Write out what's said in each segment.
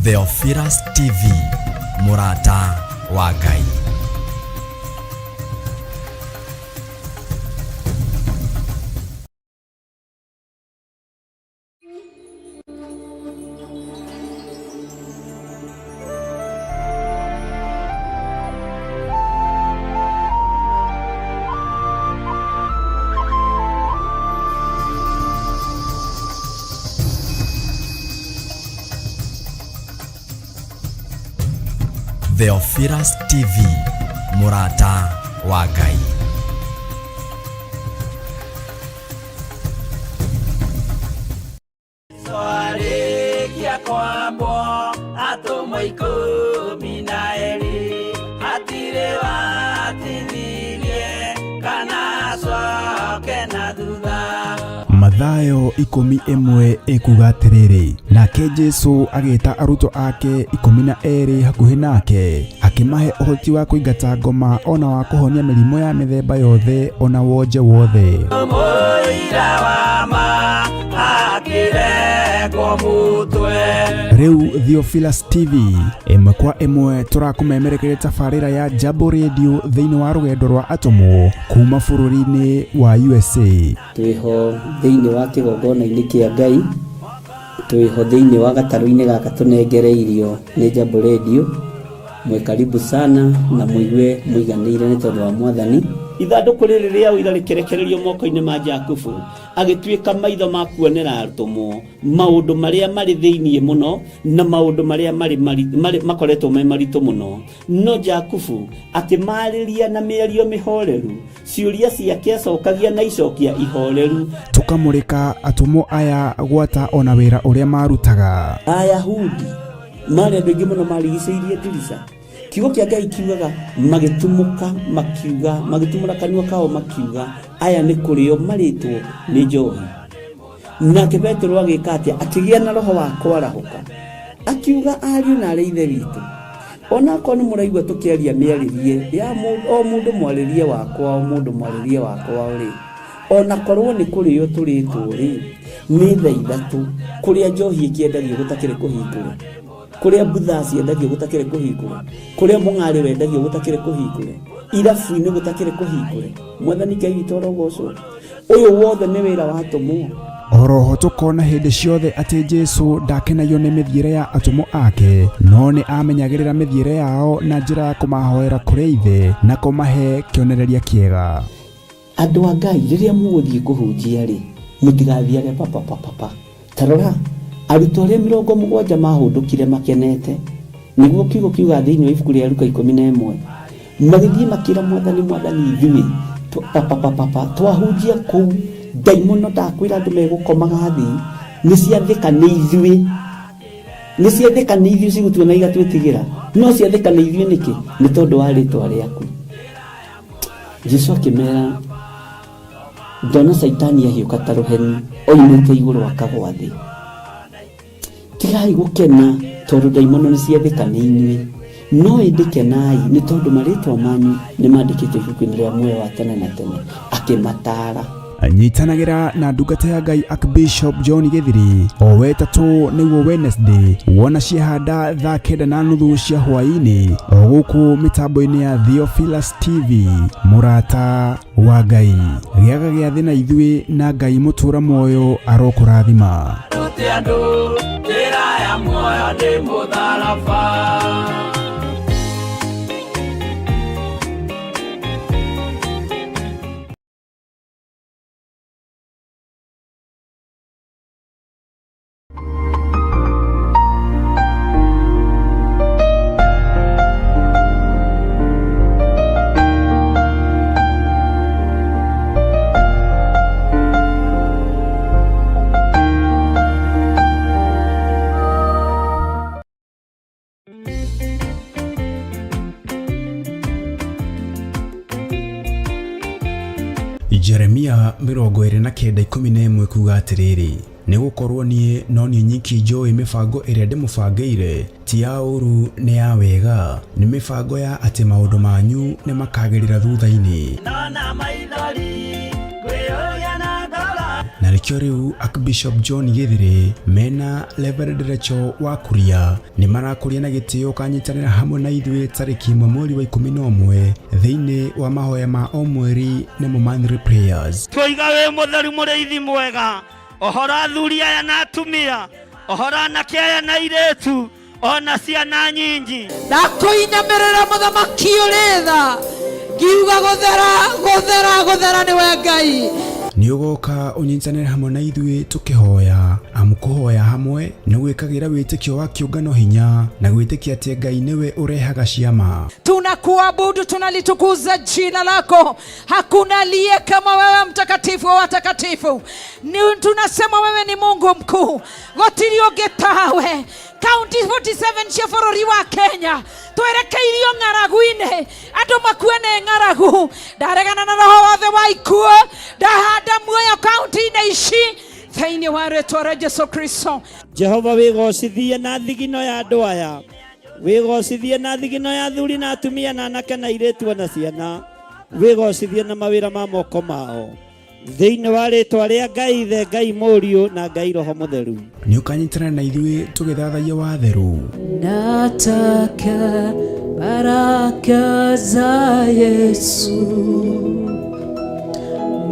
Theophilus TV, mũrata wa Ngai. Theophilus TV, mũrata wa Ngai. Twarĩkia kwambwo atũmwo 12, hatirĩ watithirie kana acoke na thutha. Mathayo 11 ĩkuga atĩrĩrĩ, nake Jesu agĩta arutwo ake 12 hakuhĩ nake, akĩmahe ũhoti wa kũingata ngoma ona wa kũhonia mĩrimũ ya mĩthemba yothe ona wonje wothe. Mũira wa ma akĩrengwo mũtwe. Rĩu Theophilus TV ĩmwe kwa ĩmwe tũrakũmemerekeria tabarĩra ya Jambo Radio thĩinĩ wa rũgendo rwa atũmwo kuma bũrũri-inĩ wa USA. Twĩho thĩinĩ wa kĩgongona-inĩ kĩa Ngai, twĩho thĩinĩ wa gatarũ-inĩ gaka tũnengereirio nĩ Jambo Radio. Mwĩ karibu sana na mũigue mũiganĩire nĩ tondũ wa Mwathani. Ithandũkũ rĩrĩ rĩa ũira rĩkĩrekererio moko-inĩ ma Jakubu, agĩtuĩka maitho ma kuonera atũmwo maũndũ marĩa marĩ thĩinĩ mũno na maũndũ marĩa makoretwo me maritũ mũno. No Jakubu akĩmaarĩria na mĩario mĩhoreru, ciũria ciake acokagia na icokia ihoreru. Tũkamũrĩka atũmwo aya gwata ona wĩra ũrĩa marutaga. Ayahudi marĩ andũ aingĩ mũno marigicĩirie ndirica. Kiugo kĩa Ngai kiugaga magĩtumũka makiuga, magĩtumũra kanua kao makiuga, aya nĩ kũrĩo marĩtwo nĩ njohi. Nake Petero agĩka atĩa? Akĩgĩa na roho wa kwarahũka, akiuga, ariũ na arĩ ithe witũ, onakorwo nĩ mũraigua tũkĩaria mĩarĩrie ya o mũndũ mwarĩrie wakwa, o mũndũ mwarĩrie wakwa rĩ, onakorwo nĩ kũrĩo tũrĩtwo rĩ, nĩ thaa ithatũ, kũrĩa njohi ĩkĩendagio gũtakĩrĩ kũhingũre, kũrĩa mbutha ciendagio gũtakĩrĩ kũhingũre, kũrĩa mũng'arĩ wendagio gũtakĩrĩ kũhingũre, irabu-inĩ gũtakĩrĩ kũhingũre. Mwathani Ngai witũ arogocwo. Ũyũ wothe nĩ wĩra wa atũmwo. Oroho tũkona hĩndĩ ciothe atĩ Jesu ndakenagio nĩ mĩthiĩre ya atũmwo ake, no nĩ amenyagĩrĩra mĩthiĩre yao na njĩra ya kũmahoera kũrĩ Ithe na kũmahe kĩonereria kĩega. Andũ a Ngai, rĩrĩa mũgũthiĩ kũhunjia rĩ, mũtigathiage papapapapa. Ta rora, arutwo arĩa 70 maahũndũkire makenete, nĩguo kiugo kiugaga thĩinĩ wa ibuku rĩa Luka 11, magĩthiĩ makĩra Mwathani, Mwathani, ithuĩ papapapapa twahunjia kũu, ndaimono ndakwĩra andũ megũkomaga thĩ, nĩ ciathĩka nĩ ithuĩ, nĩ ciathĩka nĩ ithuĩ cigũtuona igatwĩtigĩra, no ciathĩka nĩ ithuĩ nĩkĩ? Nĩ tondũ wa rĩtwa rĩaku. Jesu akĩmera, ndona Caitani ahiũka ta rũheni oimĩte igũrũ akagwa thĩ. Tigai gũkena tondũ ndaimono nĩ ciathĩka nĩ inyuĩ, no ĩndĩ kenai nĩ tondũ marĩtwa manyu nĩ mandĩkĩtwo ibuku-inĩ rĩa muoyo wa tene na tene. Akĩmataara. Nyitanagĩra na ndungata ya Ngai Archbishop John Gĩthiri o wetatũ nĩguo Wednesday wona ciahanda thaa 9:30 cia hwaĩ-inĩ o gũkũ mĩtambo-inĩ ya Theophilus TV. Mũrata wa Ngai, gĩaga gĩathĩ na ithuĩ na Ngai mũtũra muoyo arokũrathima. Rute andũ njĩra ya muoyo nĩ mũtharaba. Jeremia 29:11 kuga atĩrĩrĩ, nĩ gũkorwo niĩ no niĩ nyiki njũĩ mĩbango ĩrĩa ndĩmũbangĩire, ti ya ũũru nĩ ya wega, nĩ mĩbango ya atĩ maũndũ manyu nĩ makagĩrĩra thutha-inĩ. Ndona maithori ngwĩyũria na ngoro. Na nĩkĩo rĩu Archbishop John Gĩthĩrĩ mena Reverend Rachel wa Kuria nĩ marakũria na gĩtĩo ũkanyitanĩra hamwe na ithuĩ tarĩki 1 mweri wa 11 thĩinĩ wa mahoya ma o mweri nĩmo monthly prayers. Twoiga wĩ mũtheru mũrĩithi mwega, ohora athuri aya na atumia, ohora anake aya na airĩtu, ona ciana nyinyi. Ndakũinamĩrĩra mũthamaki ũrĩ tha, ngiuga gũthera gũthera gũthera nĩwe Ngai. Nĩ ũgoka ũnyitanĩre hamwe na ithuĩ tũkĩhoya, amu kũhoya hamwe nĩ gwĩkagĩra wĩtĩkio wa kĩũngano hinya na gwĩtĩkia atĩ Ngai nĩwe ũrehaga ciama. Tunakuabudu, tunalitukuza jina lako. Hakuna aliye kama wewe, mtakatifu wa watakatifu. Tunasema wewe ni Mungu mkuu, gũtirĩ ũngĩ tawe. Kaunti 47 cia bũrũri wa Kenya twerekeirio ng'aragu-inĩ, andũ makue nĩ ng'aragu. Ndaregana na roho wothe wa ikuũ, ndahanda muoyo kaunti-inĩ ici thĩinĩ wa rĩtwa rĩa Jesu Kristo. Jehova wĩgocithie na thigino ya andũ aya, wĩgocithie na thigino ya athuri na atumia na anake na airĩtu ona ciana, wĩgocithie na mawĩra ma moko mao, thĩinĩ wa rĩtwa rĩa Ngai Ithe, Ngai Mũriũ na Ngai Roho Mũtheru. Nĩ ũkanyitanĩra na ithuĩ tũgĩthathaiya watheru. Nataka baraka za Yesu,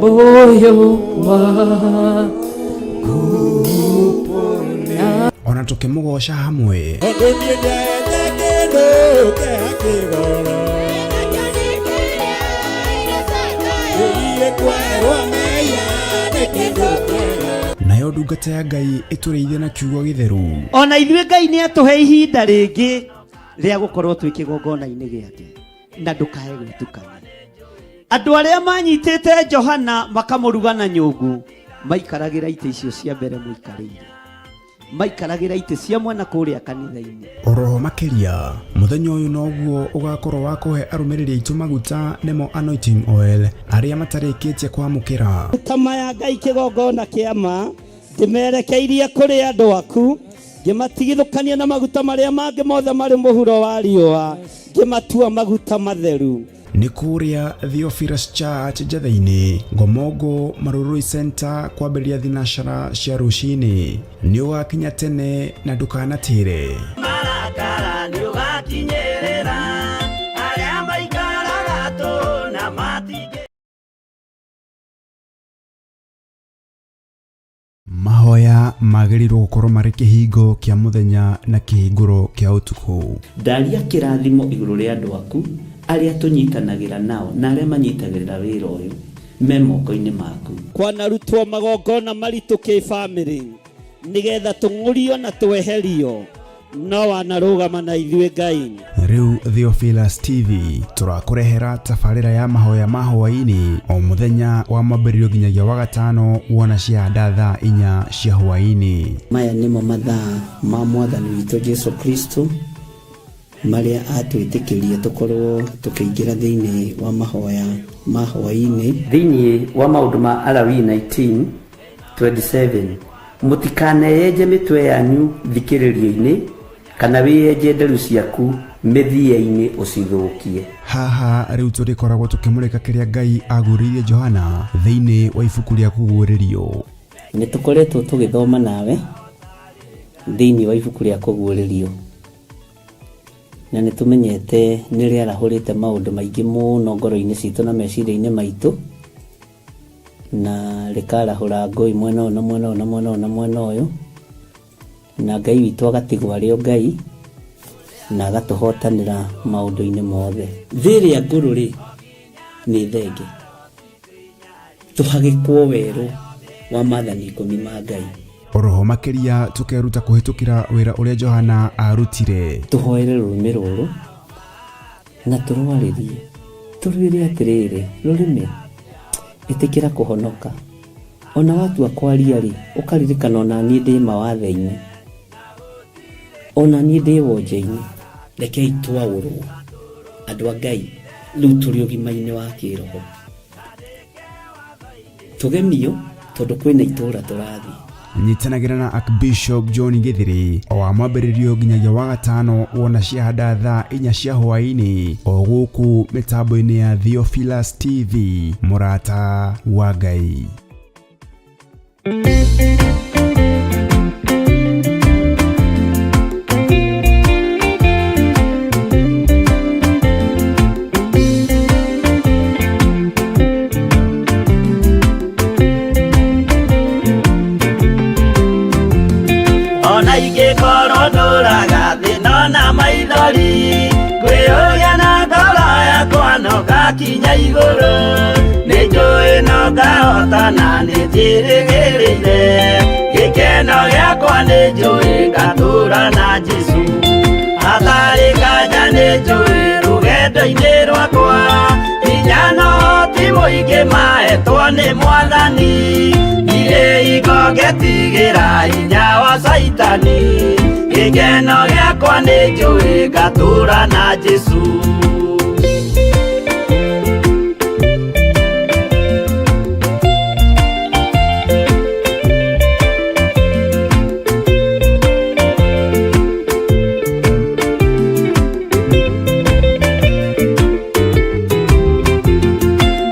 moyo wangu upone. Ona tũkĩmũgoca hamwe. Tondũ niĩ ndete kĩndũ kĩa kĩgoro. Ĩĩ kwerwo mehia nĩ kĩndũ kĩega. Nayo ndungata ya Ngai ĩtũrĩithie na kiugo gĩtheru. Ona ithuĩ Ngai nĩ atũhe ihinda rĩngĩ rĩa gũkorwo twĩ kĩgongona-inĩ gĩake, na ndũkae gwĩtukania. Andũ arĩa manyitĩte Johana makamũruga na nyũngũ maikaragĩra itĩ icio cia mbere mũikarĩire, maikaragĩra itĩ cia mwena kũrĩa kanitha-inĩ. Oroho makĩria mũthenya ũyũ noguo ũgakorwo wa kũhe arũmĩrĩri aitũ maguta nĩmo anointing oil arĩa matarĩkĩtie kwamũkĩra. Tama ya Ngai kĩgongona kĩa ma ndĩmerekeirie kũrĩ andũ aku, ngĩmatigithũkania na maguta marĩa mangĩ mothe marĩ mũhuro wa riũa, ngĩmatua maguta matheru. Nĩ kũrĩa Theophilus Church Njatheinĩ, Ngomongo Marurui Center kwambĩrĩria thinacara cia rũcinĩ. Nĩ ũgakinya tene na ndũkanatĩre. Marakara nĩ ũgakinyĩrĩra arĩa maikaraga tũ na matingĩ. Mahoya magĩrĩirwo gũkorwo marĩ kĩhingo kĩa mũthenya na kĩhingũro kĩa ũtukũ. Ndaria kĩrathimo igũrũ rĩa andũ aku arĩa tũnyitanagĩra nao na arĩa manyitagĩrĩra wĩra ũyũ me moko-inĩ maku. Kwanarutwo magongona maritũ kĩbamĩrĩ nĩgetha tũng'ũrio na tweherio, no wanarũgama na ithuĩ Ngai. Rĩu Theophilus TV tũrakũrehera tabarĩra ya mahoya ma hwaĩ-inĩ o mũthenya wa mwambĩrĩrio nginyagia wa gatano wona ciahanda thaa 4 cia hwaĩ-inĩ. Maya nĩmo mathaa ma mwathani witũ Jesu Kristo marĩa atwĩtĩkĩrie tũkorwo tũkĩingĩra thĩinĩ wa mahoya ma hwaĩ-inĩ. Thĩinĩ wa maũndũ ma Alawii 19:27, mũtikaneyenje mĩtwe yanyu thikĩrĩrio-inĩ kana wĩyenje nderu ciaku mĩthia-inĩ ũcithũkie. Haha rĩu tũrĩkoragwo tũkĩmũrĩka kĩrĩa Ngai agũrĩirie Johana thĩinĩ wa ibuku rĩa kũguũrĩrio. Nĩ tũkoretwo tũgĩthoma nawe thĩinĩ wa ibuku rĩa kũguũrĩrio, na nĩ tũmenyete nĩ rĩarahũrĩte maũndũ maingĩ mũno ngoro-inĩ citũ na meciria-inĩ maitũ, na rĩkarahũra ngũi mwena ũyũ na mwena ũyũ na mwena ũyũ na mwena ũyũ, na Ngai witũ agatigwo arĩ o Ngai na agatũhotanĩra maũndũ-inĩ mothe. Thĩ ĩrĩa ngũrũ rĩ nĩ thenge, tũhagĩkwo werũ wa maathani 10 ma Ngai. Oroho makĩria tũkeruta kũhĩtũkĩra wĩra ũrĩa Johana arutire. Tũhoere rũrĩmĩ rũrũ na tũrwarĩrie, tũrwĩre atĩrĩrĩ, rũrĩmĩ ĩtĩkĩra kũhonoka. Ona watua kwaria rĩ, ũkaririkana ona niĩ ndĩ mawathe-inĩ, ona niĩ ndĩ wonje-inĩ. Rekei twaũrwo andũ a Ngai, rĩu tũrĩ ũgima-inĩ wa kĩroho. Tũgemio tondũ kwĩna itũũra tũrathiĩ. Nyitanagĩra na Archbishop John Githiri o wa mwambĩrĩrio nginyagia wa gatano wona ciahanda thaa 4 cia hwaĩ-inĩ o gũkũ mĩtambo-inĩ ya Theophilus TV, mũrata wa Ngai. Ona ingĩkorwo ndũraga thĩna na maithori, ngwĩyũria na ngoro yakwa no ngakinya igũrũ. Nĩ njũĩ no ngahotana, nĩ njĩrĩgĩrĩire gĩkeno gĩakwa, nĩ njũĩ ngatũũra na Jesũ. Hatarĩ nganja nĩ njũĩ rũgendo-inĩ rwakwa, hinya no ti mũingĩ mahetwo nĩ Mwathani. Ndirĩ hingo ngetigĩra hinya wa Caitani, gĩkeno gĩakwa nĩ njũĩ ngatũũra na Jesũ.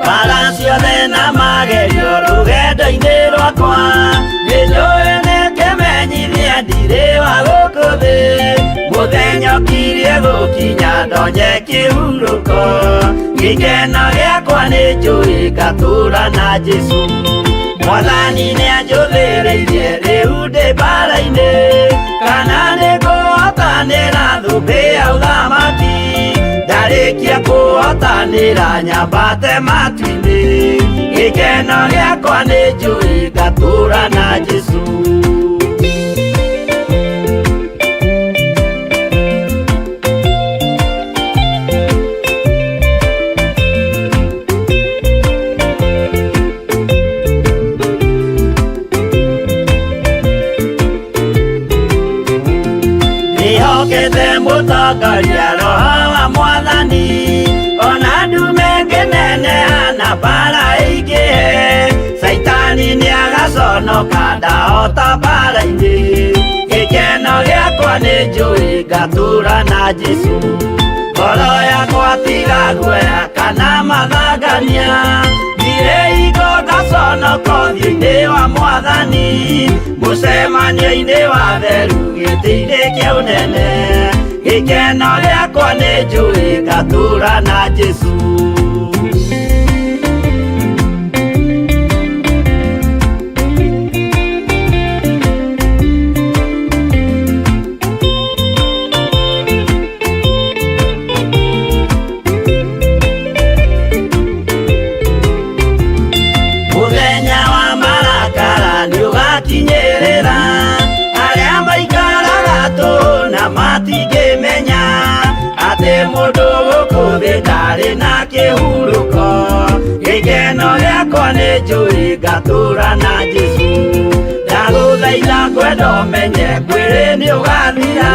Mbara ciothe na magerio rũgendo-inĩ rwakwa, nĩ njũĩ nĩ kĩmenyithia ndirĩ wa gũkũ thĩ. Mũthenya ũkirie gũkinya ndonye kĩhurũko, gĩkeno gĩakwa nĩ njũĩ ngatũũra na Jesũ. Mwathani nĩanjũthĩrĩirie rĩu ndĩ mbara-inĩ, kana nĩ ngũhotanĩra thũmbĩ ya ũthamaki. Ndarĩkia kũhotanĩra nyambate matu-inĩ, gĩkeno gĩakwa nĩ njũĩ ngatũũra na Jesũ. Ndĩhokete mũtongoria Roho wa Mwathani, ona ndume ngĩneneha na mbara ĩingĩhe. Caitani nĩagaconoka ndahota mbara-inĩ, gĩkeno gĩakwa nĩ njũĩ ngatũũra na Jesũ. Ngoro yakwa tiga guoya kana mathangania, ndirĩ hingo ngaconoka ũthiũ-inĩ wa Mwathani. Mũcemanio-inĩ wa theru gĩtĩ-inĩ kĩa ũnene, gĩkeno gĩakwa nĩ njũĩ ngatũũra na Jesũ. Mũthenya wa marakara nĩũgakinyĩrĩra, arĩa maikaraga tũhũ na matingĩmenya atĩ mũndũ gũkũ thĩ ndarĩ na kĩhurũko. Gĩkeno gĩakwa nĩ njũĩ ngatũũra na Jesũ. Ndagũthaitha ngwenda ũmenye mwĩrĩ nĩũgathira,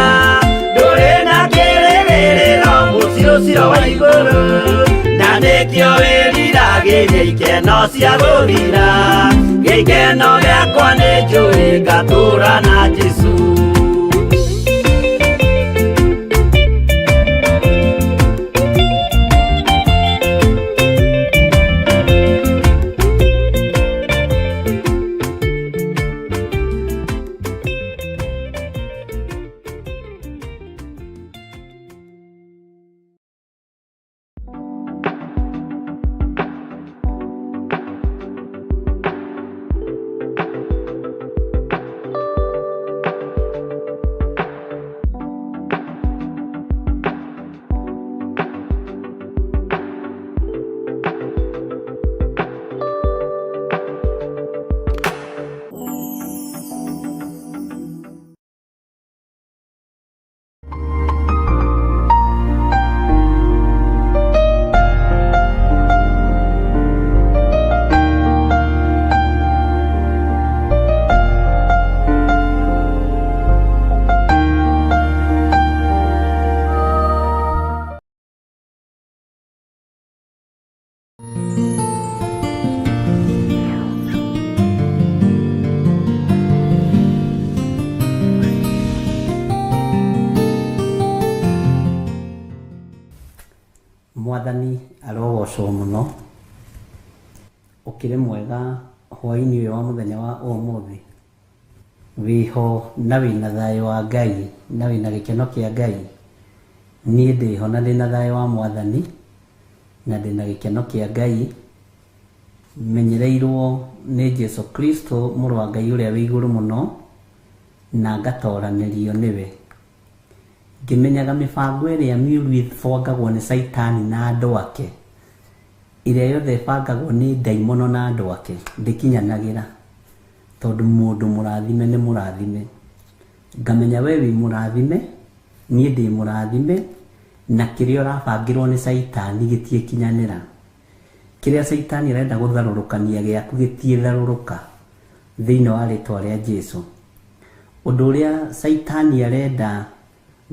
ndũrĩ na kĩrĩgĩrĩro mũciĩ ũcio wa igũrũ, na nĩkĩo wĩriragĩria ikeno cia gũthira. Gĩkeno gĩakwa nĩ njũĩ ngatũũra na Jesũ. Mwathani arogocwo mũno. Ũkĩrĩ mwega hwaĩ-inĩ ũyũ wa mũthenya wa ũmũthĩ. Wĩho na wĩna thayũ wa Ngai na wĩna gĩkeno kĩa Ngai. Niĩ ndĩho na ndĩna thayũ wa Mwathani na ndĩna gĩkeno kĩa Ngai. Menyereirwo nĩ Jesu Kristo mũrũ wa Ngai ũrĩa wĩ igũrũ mũno na ngatoranĩrio nĩwe. Ngĩmenyaga mĩbango ĩrĩa mĩũru ĩbangagwo nĩ Caitani na andũ ake, ĩrĩa yothe ĩbangagwo nĩ ndaimono na andũ ake, ndĩkinyanagĩra, tondũ mũndũ mũrathime nĩ mũrathime. Ngamenya we wĩ mũrathime, niĩ ndĩ mũrathime, na kĩrĩa ũrabangĩrwo nĩ Caitani gĩtiĩkinyanĩra. Kĩrĩa Caitani arenda gũtharũrũkania gĩaku gĩtiĩtharũrũka thĩinĩ wa rĩtwa rĩa Jesu. Ũndũ ũrĩa Caitani arenda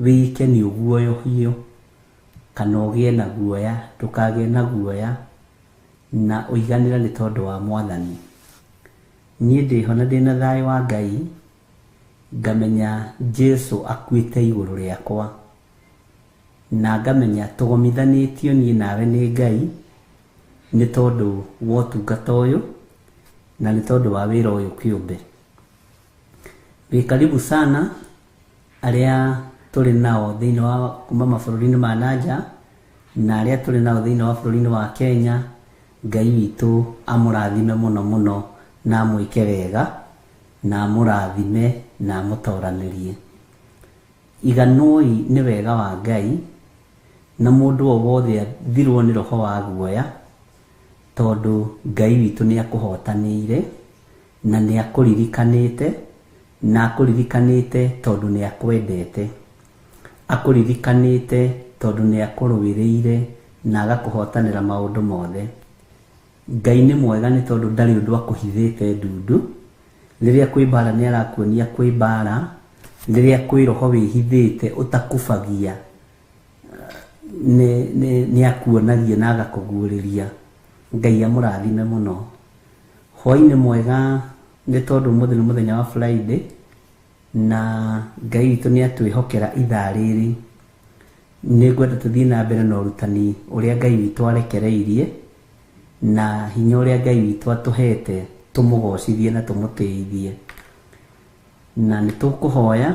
wĩke nĩ ũguoyohio kana ũgĩe na guoya, ndũkagĩe na guoya na ũiganĩre nĩ tondũ wa Mwathani. Niĩ ndĩho na ndĩna thayũ wa Ngai, ngamenya Jesu akuĩte igũrũ rĩakwa, na ngamenya tũgomithanĩtio niĩ nawe nĩ Ngai nĩ tondũ wa ũtungata ũyũ na nĩ tondũ wa wĩra ũyũ kĩũmbe. Wĩ karibu sana arĩa tũrĩ nao thĩinĩ wa kuma mabũrũri-inĩ ma nanja na arĩa tũrĩ nao thĩinĩ wa bũrũri-inĩ wa Kenya. Ngai witũ amũrathime mũno mũno na amwĩke wega na amũrathime na amũtoranĩrie. Iganoi nĩ wega wa Ngai na mũndũ o wothe athirwo nĩ roho wa guoya, tondũ Ngai witũ nĩ akũhotanĩire na nĩ akũririkanĩte, na akũririkanĩte tondũ nĩ akwendete. Akũririkanĩte tondũ nĩ akũrũĩrĩire na agakũhotanĩra maũndũ mothe. Ngai nĩ mwega nĩ tondũ ndarĩ ũndũ akũhithĩte ndundu. Rĩrĩa kwĩ mbara nĩ arakuonia kwĩ mbara, rĩrĩa kwĩ roho wĩhithĩte ũtakubagia nĩ akuonagia na agakũguũrĩria. Ngai amũrathime mũno. Hwaĩ-inĩ mwega nĩ tondũ ũmũthĩ nĩ mũthenya wa Friday na Ngai witũ nĩ atwĩhokera ithaa rĩrĩ. Nĩ ngwenda tũthiĩ na mbere na ũrutani ũrĩa Ngai witũ arekereirie na hinya ũrĩa Ngai witũ atũhete tũmũgocithie na tũmũtĩithie. Na nĩ tũkũhoya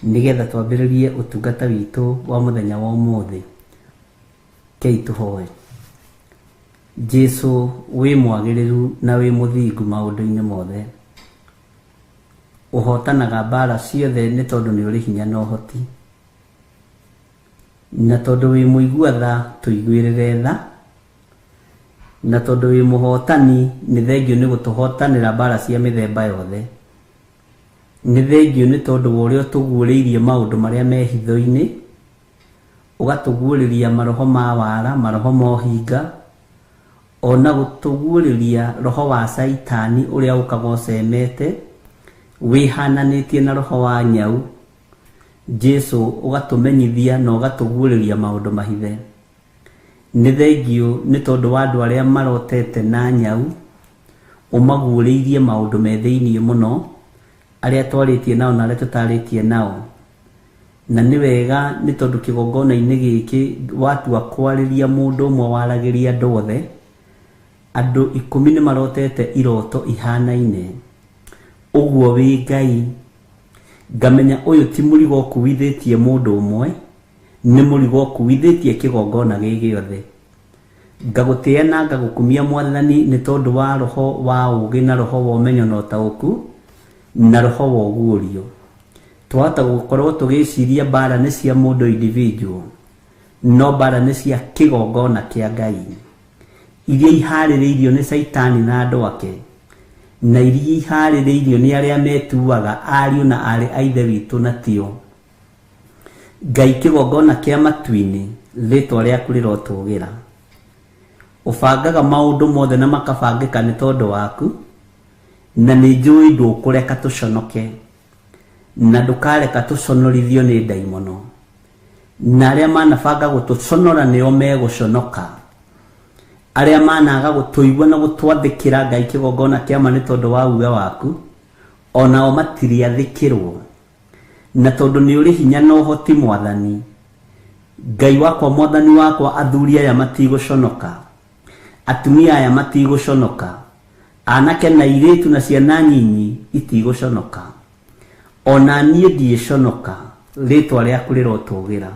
nĩgetha twambĩrĩrie ũtungata witũ wa mũthenya wa ũmũthĩ. Kei tũhoe. Jesu wĩ mwagĩrĩru na wĩ mũthingu maũndũ-inĩ mothe. Ũhotanaga mbara ciothe nĩ tondũ nĩ ũrĩ hinya na ũhoti. Na tondũ wĩ mũigua tha tũiguĩrĩre tha, na tondũ wĩ mũhotani nĩ thengio nĩ gũtũhotanĩra mbara cia mĩthemba yothe. Nĩ thengio nĩ tondũ wa ũrĩa ũtũguũrĩirie maũndũ marĩa me hitho-inĩ, ũgatũguũrĩria maroho ma wara, maroho ma ũhinga, ona gũtũguũrĩria roho wa Caitani ũrĩa ũkaga ũcemete wĩhananĩtie na roho wa nyau. Jesu ũgatũmenyithia na ũgatũguũrĩria maũndũ mahithe. Nĩ thengio nĩ tondũ wa andũ arĩa marotete na nyau, ũmaguũrĩirie maũndũ me thĩinĩ mũno, arĩa twarĩtie nao na arĩa tũtarĩtie nao. Na nĩ wega nĩ tondũ kĩgongona-inĩ gĩkĩ watua kwarĩria mũndũ ũmwe waragĩria andũ othe, andũ 10 nĩ marotete iroto ihanaine. Ũguo wĩ Ngai, ngamenya ũyũ ti mũrigo ũkuithĩtie mũndũ ũmwe, nĩ mũrigo ũkuithĩtie kĩgongona gĩ gĩothe. Ngagũtĩĩa na ngagũkumia Mwathani nĩ tondũ wa roho wa ũũgĩ na roho wa ũmenyo na ũtaũku na roho wa ũguũrio. Twahota gũkorwo tũgĩciria mbara nĩ cia mũndũ individual, no mbara nĩ cia kĩgongona kĩa Ngai iria iharĩrĩirio nĩ Caitani na andũ ake, na iria iharĩrĩirio nĩ arĩa metuaga ariũ na aarĩ a Ithe witũ na tio. Ngai kĩgongona kĩa matu-inĩ, rĩtwa rĩaku rĩrotũgĩra. Ũbangaga maũndũ mothe na makabangĩka nĩ tondũ waku, na nĩ njũĩ ndũkũreka tũconoke, na ndũkareka tũconorithio nĩ ndaimono, na arĩa manabanga gũtũconora nĩo megũconoka. Arĩa managa gũtũigua na gũtwathĩkĩra Ngai kĩgongona kĩa ma nĩ tondũ wa uge waku, onao matiriathĩkĩrwo. Na tondũ nĩ ũrĩ hinya na ũhoti Mwathani, Ngai wakwa mwathani wakwa athuri aya matigũconoka, atumia aya matigũconoka, anake na airĩtu na ciana nyinyi itigũconoka, ona niĩ ndiĩconoka, rĩtwa rĩaku rĩrotũgĩra.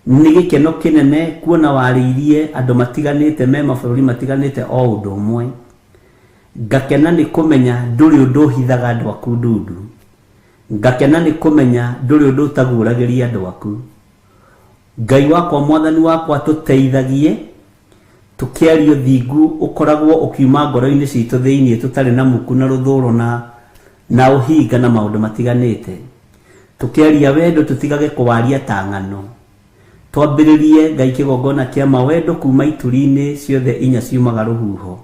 Nĩ gĩkeno kĩnene kuona warĩirie andũ matiganĩte me mabũrũri matiganĩte o ũndũ ũmwe. Ngakena nĩ kũmenya ndũrĩ ũndũ ũhithaga andũ aku ndundu. Ngakena nĩ kũmenya ndũrĩ ũndũ ũtaguũragĩria andũ aku. Ngai wakwa mwathani wakwa tũteithagie tũkĩaria ũthingu ũkoragwo ũkiuma ngoro-inĩ citũ thĩinĩ tũtarĩ na muku na rũthũro na ũhinga na maũndũ matiganĩte. Tũkĩaria wendo tũtigage kũwaria ta ng'ano. Twambĩrĩrie Ngai kĩgongona kĩa mawendo kuma ituri-inĩ ciothe inya ciumaga rũhuho.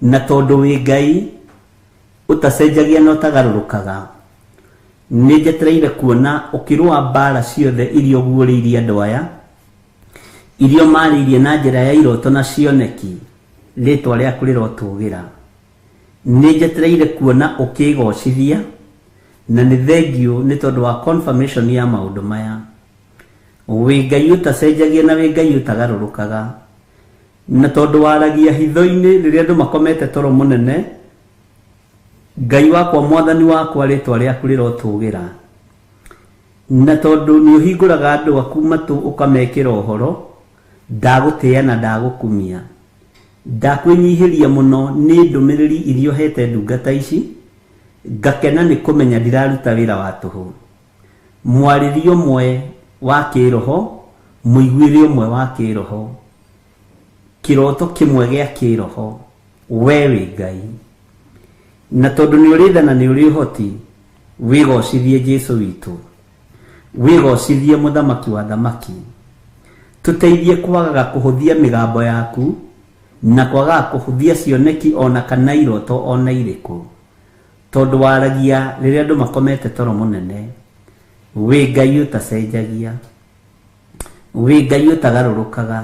Na tondũ wĩ Ngai ũtacenjagia na ũtagarũrũkaga, nĩ njetereire kuona ũkĩrũa mbara ciothe iria ũguũrĩirie andũ aya, iria ũmarĩirie na njĩra ya iroto na cioneki, rĩtwa rĩaku rĩrotũgĩra. Nĩ njetereire kuona ũkĩgocithia, na nĩ thengiũ nĩ tondũ wa confirmation ya maũndũ maya. Wĩ Ngai ũtacenjagia na wĩ Ngai ũtagarũrũkaga, na tondũ waragia hitho-inĩ rĩrĩa andũ makomete toro mũnene, Ngai wakwa mwathani wakwa rĩtwa rĩaku rĩrotũgĩra. Na tondũ nĩ ũhingũraga andũ aku matũ ũkamekĩra ũhoro, ndagũtĩĩa na ndagũkumia. Ndakwĩnyihĩria mũno nĩ ndũmĩrĩri iria ũhete ndungata ici, ngakena nĩ kũmenya ndiraruta wĩra wa tũhũ. Mwarĩrie ũmwe wa kĩroho, mũiguĩre ũmwe wa kĩroho, kĩroto kĩmwe gĩa kĩroho, we wĩ Ngai. Na tondũ nĩ ũrĩ tha na nĩ ũrĩ ũhoti, wĩgocithie Jesũ witũ, wĩgocithie mũthamaki wa thamaki. Tũteithie kwagaga kũhũthia mĩgambo yaku na kwagaga kũhũthia cioneki ona kana iroto ona irĩkũ, tondũ waragia rĩrĩa andũ makomete toro mũnene. Wĩ Ngai ũtacenjagia, wĩ Ngai ũtagarũrũkaga,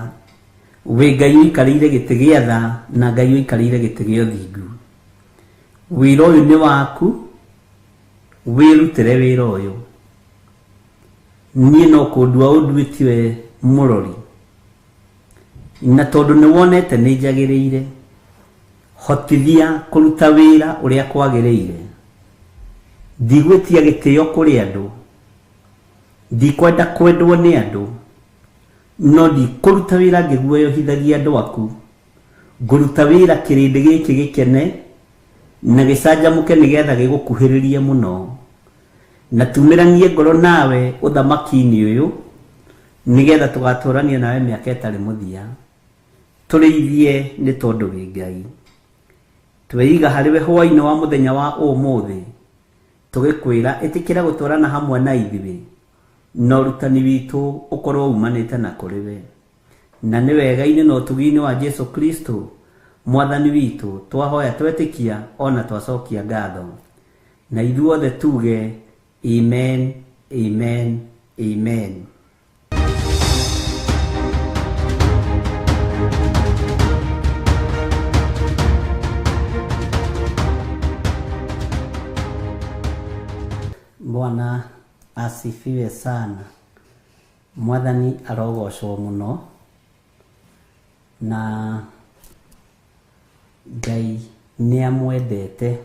wĩ Ngai ũikarĩire gĩtĩ gĩa tha na Ngai ũikarĩire gĩtĩ gĩa ũthingu. Wĩra ũyũ nĩ waku, wĩrutĩre wĩra ũyũ. Niĩ no kũndua ũnduĩtie mũrori, na tondũ nĩ wonete nĩ njagĩrĩire, hotithia kũruta wĩra ũrĩa kwagĩrĩire. Ndigwĩtia gĩtĩo kũrĩ andũ, ndikwenda kwendwo nĩ andũ, no ndikũruta wĩra ngĩguoyohithagia andũ aku. Ngũruta wĩra kĩrĩndĩ gĩkĩ gĩkene na gĩcanjamũke nĩgetha gĩgũkuhĩrĩrie mũno, na tumĩranie ngoro nawe ũthamaki-inĩ ũyũ nĩgetha tũgatũrania nawe mĩaka ĩtarĩ mũthia. Tũrĩithie nĩ tondũ wĩ Ngai. Tweiga harĩ we hwaĩ-inĩ wa mũthenya wa ũmũthĩ, tũgĩkwĩra ĩtĩkĩra gũtwarana hamwe na ithuĩ, na ũrutani witũ ũkorwo umanĩte na kũrĩ we. Na nĩ wega-inĩ na ũtugi-inĩ wa Jesũ Kristo mwathani witũ twahoya twetĩkia ona twacokia ngatho. Na ithuothe tuge amen, amen, amen. Bwana asifiwe sana. Mwathani arogocwo mũno, na Ngai nĩ amwendete.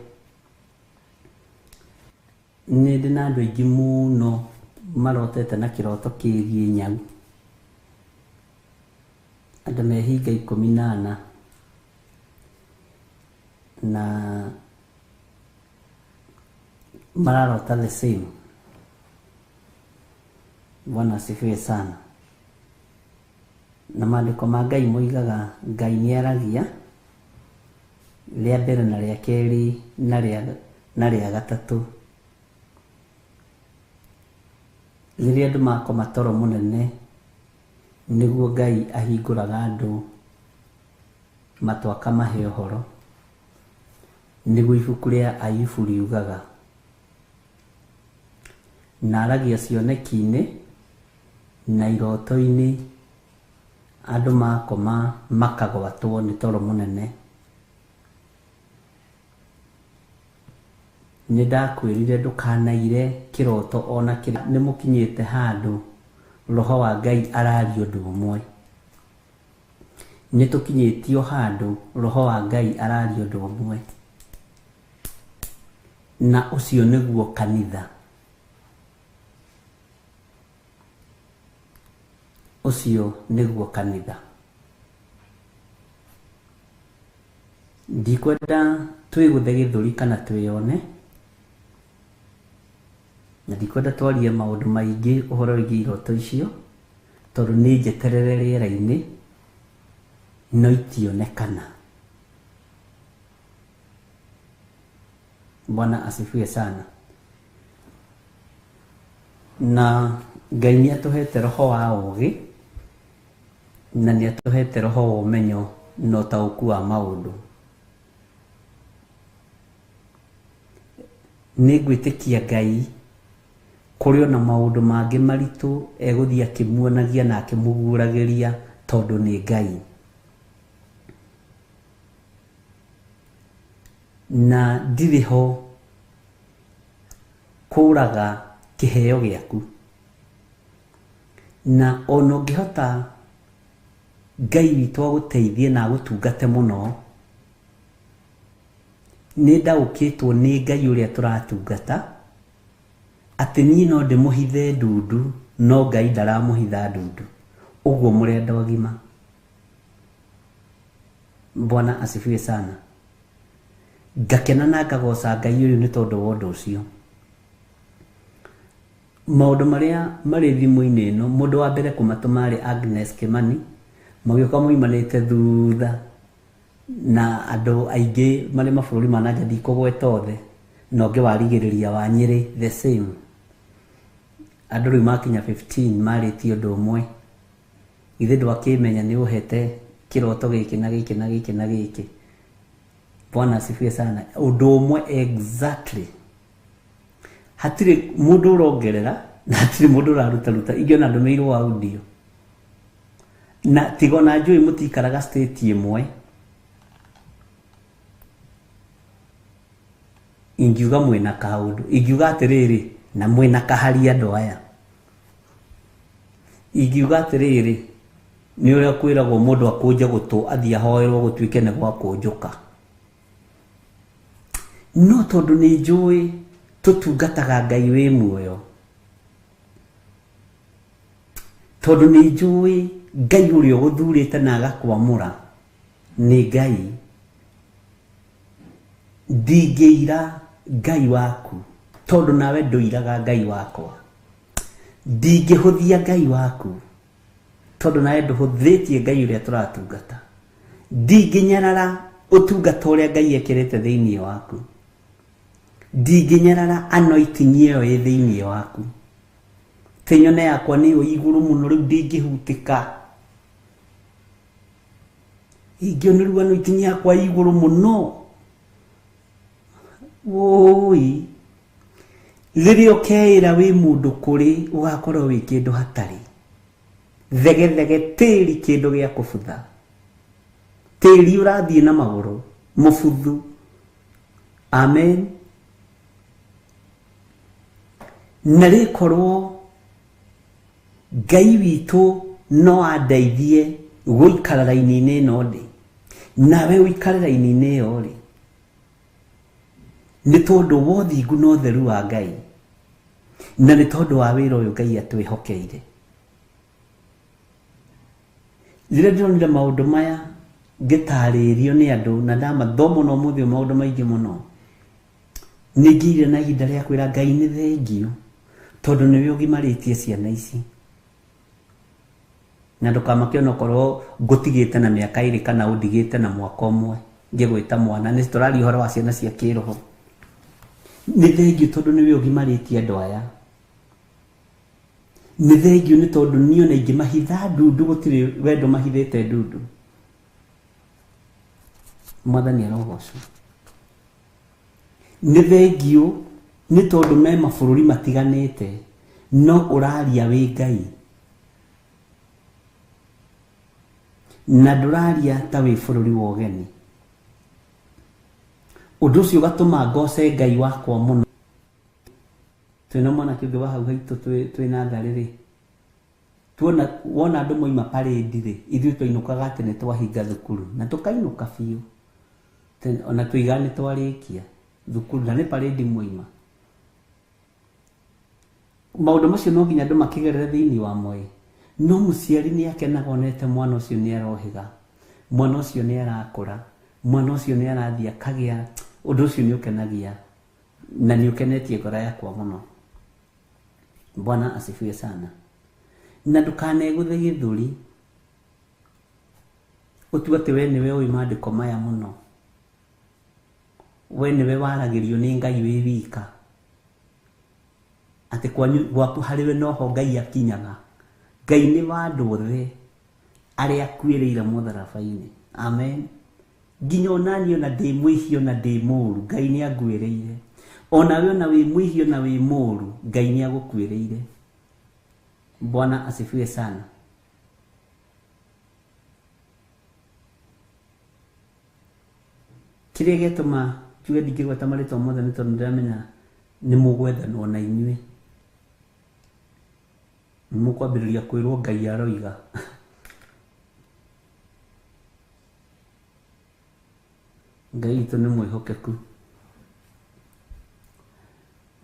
Nĩ ndĩ na andũ aingĩ mũno marotete na kĩroto kĩgiĩ nyau. Andũ me hinga 14 na mararota the same. Bwana asifiwe sana. Na maandĩko ma Ngai moigaga Ngai nĩ aragia rĩa mbere na rĩa kerĩ na rĩa gatatũ. Rĩrĩa andũ makoma toro mũnene, nĩguo Ngai ahingũraga andũ matũ akamahe ũhoro. Nĩguo ibuku rĩa Ayubu riugaga. Na aragia cioneki-inĩ na iroto-inĩ, andũ makoma makagwatwo nĩ toro mũnene. Nĩ ndakwĩrire ndũkanaire kĩroto ona kĩrĩ. Nĩ mũkinyĩte handũ Roho wa Ngai araria ũndũ ũmwe. Nĩ tũkinyĩtio handũ Roho wa Ngai araria ũndũ ũmwe, na ũcio nĩguo kanitha. Ũcio nĩguo kanitha. Ndikwenda twĩgũthe gĩthũri kana twĩyone, na ndikwenda twarie maũndũ maingĩ ũhoro wĩgiĩ iroto icio, tondũ nĩ njeterere rĩera-inĩ no itionekana. Bwana asifiwe sana. Na Ngai nĩ atũhete roho wa ũũgĩ, na nĩ atũhete roho wa ũmenyo na ũtaũku wa maũndũ. Nĩ ngwĩtĩkia Ngai kũrĩ ona maũndũ mangĩ maritũ egũthiĩ akĩmuonagia na akĩmũguũragĩria, tondũ nĩ Ngai. Na ndirĩ ho kũraga kĩheo gĩaku. Na ona ũngĩhota Ngai witũ agũteithie na agũtungate mũno, nĩ ndaũkĩtwo nĩ Ngai ũrĩa tũratungata, atĩ niĩ no ndĩmũhithe ndundu, no Ngai ndaramũhitha ndundu. Ũguo mũrĩ andũ agima. Bwana asifiwe sana. Ngakena na ngagoca Ngai ũyũ nĩ tondũ wa ũndũ ũcio. Maũndũ marĩa marĩ thimũ-inĩ ĩno, mũndũ wa mbere kũmatũma arĩ Agnes Kimani, magĩũka moimanĩte thutha na andũ aingĩ marĩ mabũrũri ma nanja, ndikũgweta othe, na ũngĩ warigĩrĩria wa Nyĩrĩ the same. Andũ rĩu makinya 15 marĩtie ũndũ ũmwe. Githĩ ndwakĩmenya nĩ ũhete kĩroto gĩkĩ na gĩkĩ na gĩkĩ na gĩkĩ. Bwana asifiwe sana. Ũndũ ũmwe exactly. Hatirĩ mũndũ ũrongerera na hatirĩ mũndũ ũrarutaruta. Ingĩona ndũmĩirwo audio. Na tiga ona njũĩ mũtikaraga state ĩmwe, ingiuga mwĩna kaũndũ, ingiuga atĩrĩrĩ, na mwĩna kahari andũ aya. Ingiuga atĩrĩrĩ, nĩ ũrĩa kwĩragwo mũndũ akũnje gũtũ athiĩ ahoerwo gũtuĩke nĩ gwakũnjũka. No tondũ nĩ njũĩ tũtungataga Ngai wĩ muoyo, tondũ nĩ njũĩ Ngai ũrĩa ũgũthurĩte na agakwamũra nĩ Ngai, ndingĩira Ngai waku tondũ nawe ndũiraga Ngai wakwa. Ndingĩhũthia Ngai waku tondũ nawe ndũhũthĩtie Ngai ũrĩa tũratungata. Ndingĩnyarara ũtungata ũrĩa Ngai ekĩrĩte thĩinĩ waku. Ndingĩnyarara anointing ĩyo ĩ thĩinĩ waku. Tĩ nyone yakwa nĩyo igũrũ mũno rĩu ndingĩhutĩka. Ingĩona rĩu anointing yakwa igũrũ mũno. Woi. Rĩrĩa ũkeĩra wĩ mũndũ kũrĩ, ũgakorwo wĩ kĩndũ hatarĩ. Thegethege tĩri kĩndũ gĩa kũbutha. Tĩri ũrathiĩ na magũrũ, mũbuthu. Amen. Na rĩkorwo Ngai witũ no andeithie gũikara raini-inĩ ĩno ndĩ, nawe ũikare raini-inĩ ĩyo rĩ, nĩ tondũ wa ũthingu na ũtheru wa Ngai, na nĩ tondũ wa wĩra ũyũ Ngai atwĩhokeire. Rĩrĩa ndĩronire maũndũ maya ngĩtarĩrio nĩ andũ na ndamathoma na ũmũthĩ ũyũ maũndũ maingĩ mũno, nĩ ngĩire na ihinda rĩa kwĩra Ngai nĩ thengiũ tondũ nĩwe ũgimarĩtie ciana ici. Na ndũkamake onokorwo ngũtigĩte na mĩaka ĩrĩ kana ũndigĩte na mwaka ũmwe ngĩgwĩta mwana, nĩ tũraria ũhoro wa ciana cia kĩroho. Nĩ thengiũ tondũ nĩwe ũgimarĩtie andũ aya. Nĩ thengiũ nĩ tondũ niĩ ona ingĩmahitha ndundu gũtirĩ wendo mahithĩte ndundu. Mwathani arogocwo. Nĩ thengiũ nĩ tondũ me mabũrũri matiganĩte, no ũraria wĩ Ngai. Na ndũraria ta wĩ bũrũri wa ũgeni. Ũndũ ũcio ũgatũma ngoce Ngai wakwa mũno. Twĩna mwanake ũngĩ wa hau haitũ twĩ natharĩ rĩ, Tuona wona andũ moima parade rĩ, ithuĩ twainũkaga atĩ nĩ twahinga thukuru na tũkainũka biũ. Ona tũigaga nĩ twarĩkia thukuru na nĩ parade moima. Maũndũ macio no nginya andũ makĩgerere thĩinĩ wa moĩ. No mũciari nĩ akenaga onete mwana ũcio nĩ arohĩga, mwana ũcio nĩ arakũra, mwana ũcio nĩ arathiĩ akagĩa. Ũndũ ũcio nĩ ũkenagia na nĩ ũkenetie ngoro yakwa mũno. Bwana asifiwe sana. Na ndũkanegũthe gĩthũri ũtue atĩ we nĩwe ũĩ maandĩko maya mũno, we nĩwe waragĩrio nĩ Ngai wĩ wika, atĩ kwanyu gwaku harĩ we noho Ngai akinyaga. Ngai nĩ wa andũ othe arĩa akuĩrĩire mũtharaba-inĩ. Amen. Nginya onaniĩ ona ndĩ mwĩhia ona ndĩ mũũru, Ngai nĩ anguĩrĩire. Onawe ona wĩ mwĩhia ona wĩ mũũru, Ngai nĩ agũkuĩrĩire. Bwana asifiwe sana. Kĩrĩa gĩatũma njuge ndingĩgweta marĩtwa mothe nĩ tondũ ndĩramenya nĩ mũgwethanwo na inyuĩ. Nĩ mũkwambĩrĩria kwĩrwo Ngai aroiga. Ngai witũ nĩ mwĩhokeku.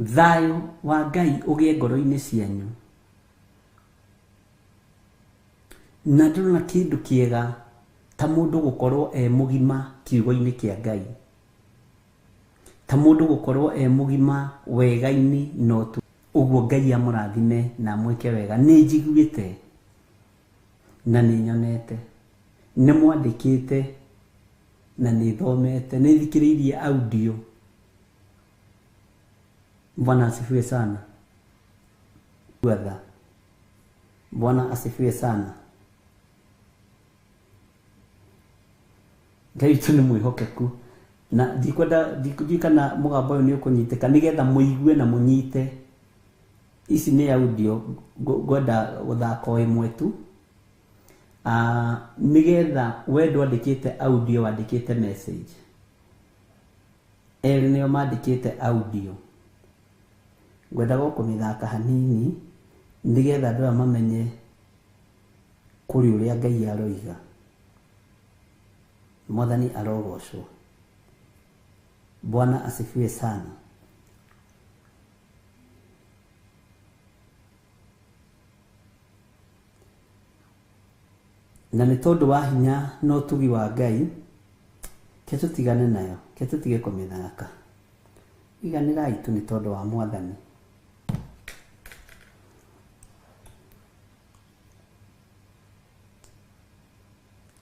Thayũ wa Ngai ũgĩe ngoro-inĩ cianyu. Na ndĩrona kĩndũ kĩega ta mũndũ gũkorwo e mũgima kiugo-inĩ kĩa Ngai, ta mũndũ gũkorwo e mũgima wega-inĩ na ũtu. Ũguo Ngai amũrathime na amwĩke wega. Nĩ njiguĩte na nĩ nyonete, nĩ mwandĩkĩte na nĩ thomete, nĩ thikĩrĩirie audio. Bwana asifiwe sana. Bwana asifiwe sana. Ngai witũ nĩ mwĩhokeku. Na ndikwenda ndiũĩ kana mũgambo ũyũ nĩ ũkũnyitĩka nĩgetha mũigue na mũnyite. Ici nĩ audio ngwenda gũthaka o ĩmwe tu. Nĩgetha we ndwandĩkĩte audio, wandĩkĩte message. Erĩ nĩo mandĩkĩte audio. Ngwendaga o kũmĩthaka hanini nĩgetha andũ aya mamenye kũrĩ ũrĩa Ngai aroiga. Mwathani arogocwo. Bwana asifiwe sana. Na nĩ tondũ wa hinya na ũtugi wa Ngai, ke tũtigane nayo, ke tũtige kũmĩthaka. Iganĩrai tu nĩ tondũ wa Mwathani.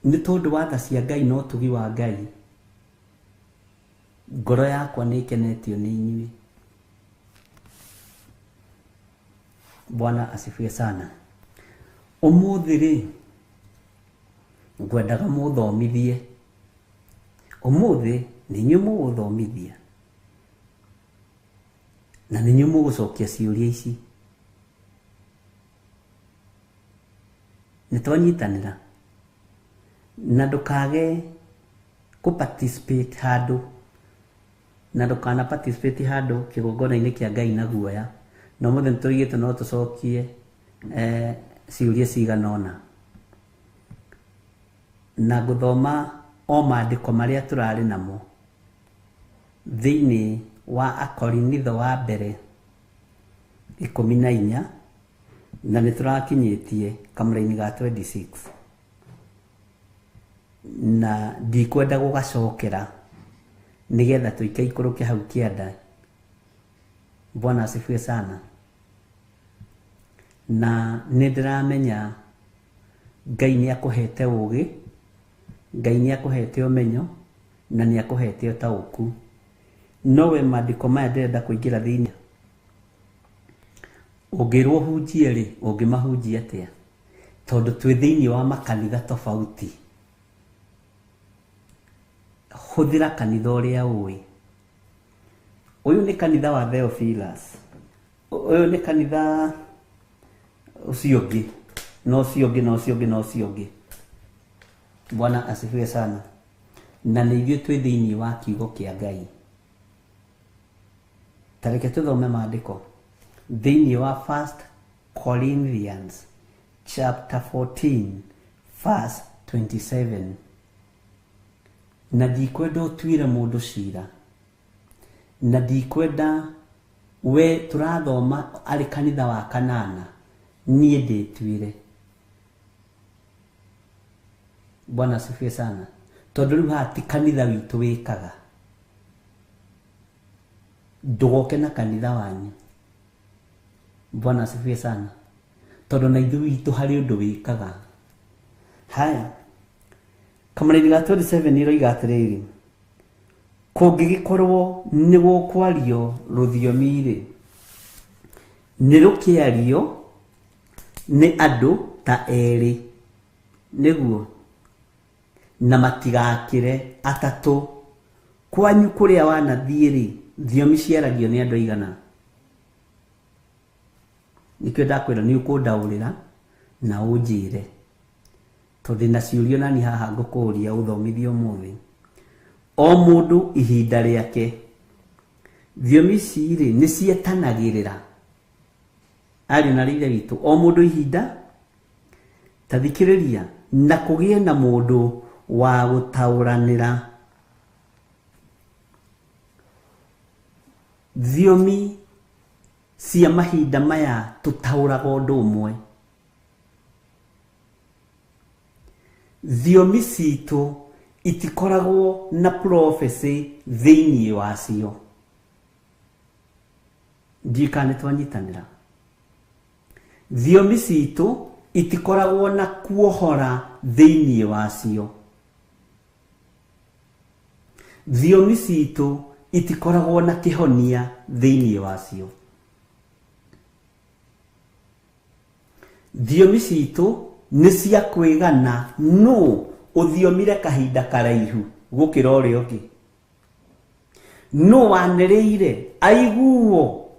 Nĩ tondũ wa tha cia Ngai na ũtugi wa Ngai, ngoro yakwa nĩ ĩkenetio nĩ inyuĩ. Bwana asifiwe sana. Ũmũthĩ rĩ, ngwendaga mũthomithie. Ũmũthĩ nĩ inyuĩ mũgũthomithia na nĩ inyuĩ mũgũcokia ciũria ici. Nĩ twanyitanĩra. Na ndũkage kũ participate handũ, na ndũkana participate handũ kĩgongona-inĩ kĩa Ngai na guoya. Na ũmũthĩ nĩ tũigĩte no tũcokie ciũria cigana ũna. Na ngũthoma o maandĩko marĩa tũrarĩ namo thĩinĩ wa Akorinitho wa mbere 14, na nĩ tũrakinyĩtie kamũraini ga 26. Na ndikwenda gũgacokera nĩgetha tũikaikũrũke hau kĩanda. Bwana asifiwe sana. Na nĩ ndĩramenya Ngai nĩ akũhete ũũgĩ, Ngai nĩ akũhete ũmenyo, na nĩ akũhete ũtaũku. No we maandĩko maya ndĩrenda kũingĩra thĩinĩ. Ũngĩrwo ũhunjie rĩ, ũngĩmahunjia atĩa? Tondũ twĩ thĩinĩ wa makanitha tofauti. Hũthĩra kanitha ũrĩa ũĩ. Ũyũ nĩ kanitha wa Theophilus. Ũyũ nĩ kanitha ũcio ũngĩ, na ũcio ũngĩ, na ũcio ũngĩ, na ũcio ũngĩ. Bwana asifiwe sana. Na nĩ ithuĩ twĩ thĩinĩ wa kiugo kĩa Ngai. Ta reke tũthome maandĩko thĩinĩ wa 1 Corinthians chapter 14 verse 27. Na ndikwenda ũtuĩre mũndũ cira, na ndikwenda we tũrathoma arĩ kanitha wa kanana, niĩ ndĩtuĩre. Bwana asifiwe sana. Tondũ rĩu haha ti kanitha witũ wĩkaga, ndũgoke na kanitha wanyu. Bwana asifiwe sana. Tondũ na ithuĩ witũ harĩ ũndũ wĩkaga. Haya, kamũraini ga 27 iroiga atĩrĩrĩ, kũngĩgĩkorwo nĩ gũkwario rũthiomi-rĩ, nĩ rũkĩario nĩ andũ ta erĩ, nĩguo, na matigakĩre atatũ. Kwanyu kũrĩa wanathiĩ-rĩ, thiomi ciaragio nĩ andũ aigana? Nĩkĩo ndakwĩra nĩ ũkũndaũrĩra na ũnjĩre, tondũ ndĩna ciũria nani haha ngũkũria ũthomithie ũmũthĩ. O mũndũ ihinda rĩake. Thiomi ici-rĩ nĩ cietanagĩrĩra, ariũ na ithe witũ, o mũndũ ihinda. Ta thikĩrĩria, na kũgĩe na mũndũ wa gũtaũranĩra. Thiomi cia mahinda maya tũtaũraga ũndũ ũmwe. Thiomi citũ itikoragwo na prophecy thĩinĩ wacio. Ndiũĩ kana nĩ twanyitanĩra. Thiomi citũ itikoragwo na kuohora thĩinĩ wacio. Thiomi citũ itikoragwo na kĩhonia thĩinĩ wacio. Thiomi citũ nĩ cia kwĩgana nũ ũthiomire kahinda karaihu gũkĩra ũrĩa ũngĩ, nũ wanĩrĩire aiguo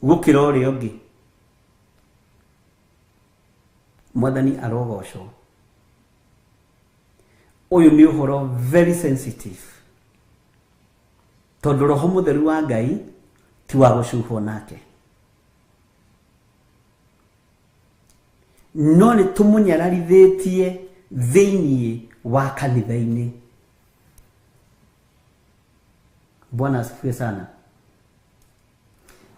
gũkĩra ũrĩa ũngĩ. Mwathani arogocwo. Ũyũ nĩ ũhoro very sensitive, tondũ Roho Mũtheru wa Ngai ti wa gũcuhwo nake, no nĩ tũmũnyararithĩtie thĩinĩ wa kanitha-inĩ. Bwana asifiwe sana.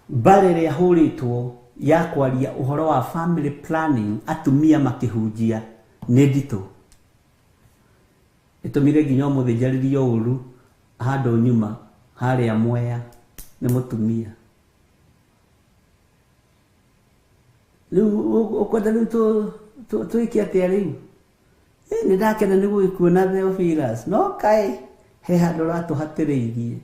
Mbara ĩrĩa hũrĩtwo ya kwaria ũhoro wa family planning atumia makĩhunjia nĩ nditũ, ĩtũmire nginya ũmũthĩ njarĩrio ũru handũ nyuma harĩa Mwea nĩ mũtumia. Rĩu ũkwenda rĩu twĩke atĩa rĩu? Nĩ ndakena nĩ gũgĩkuona Theophilus, no kaĩ he handũ ũratũhatĩrĩirie.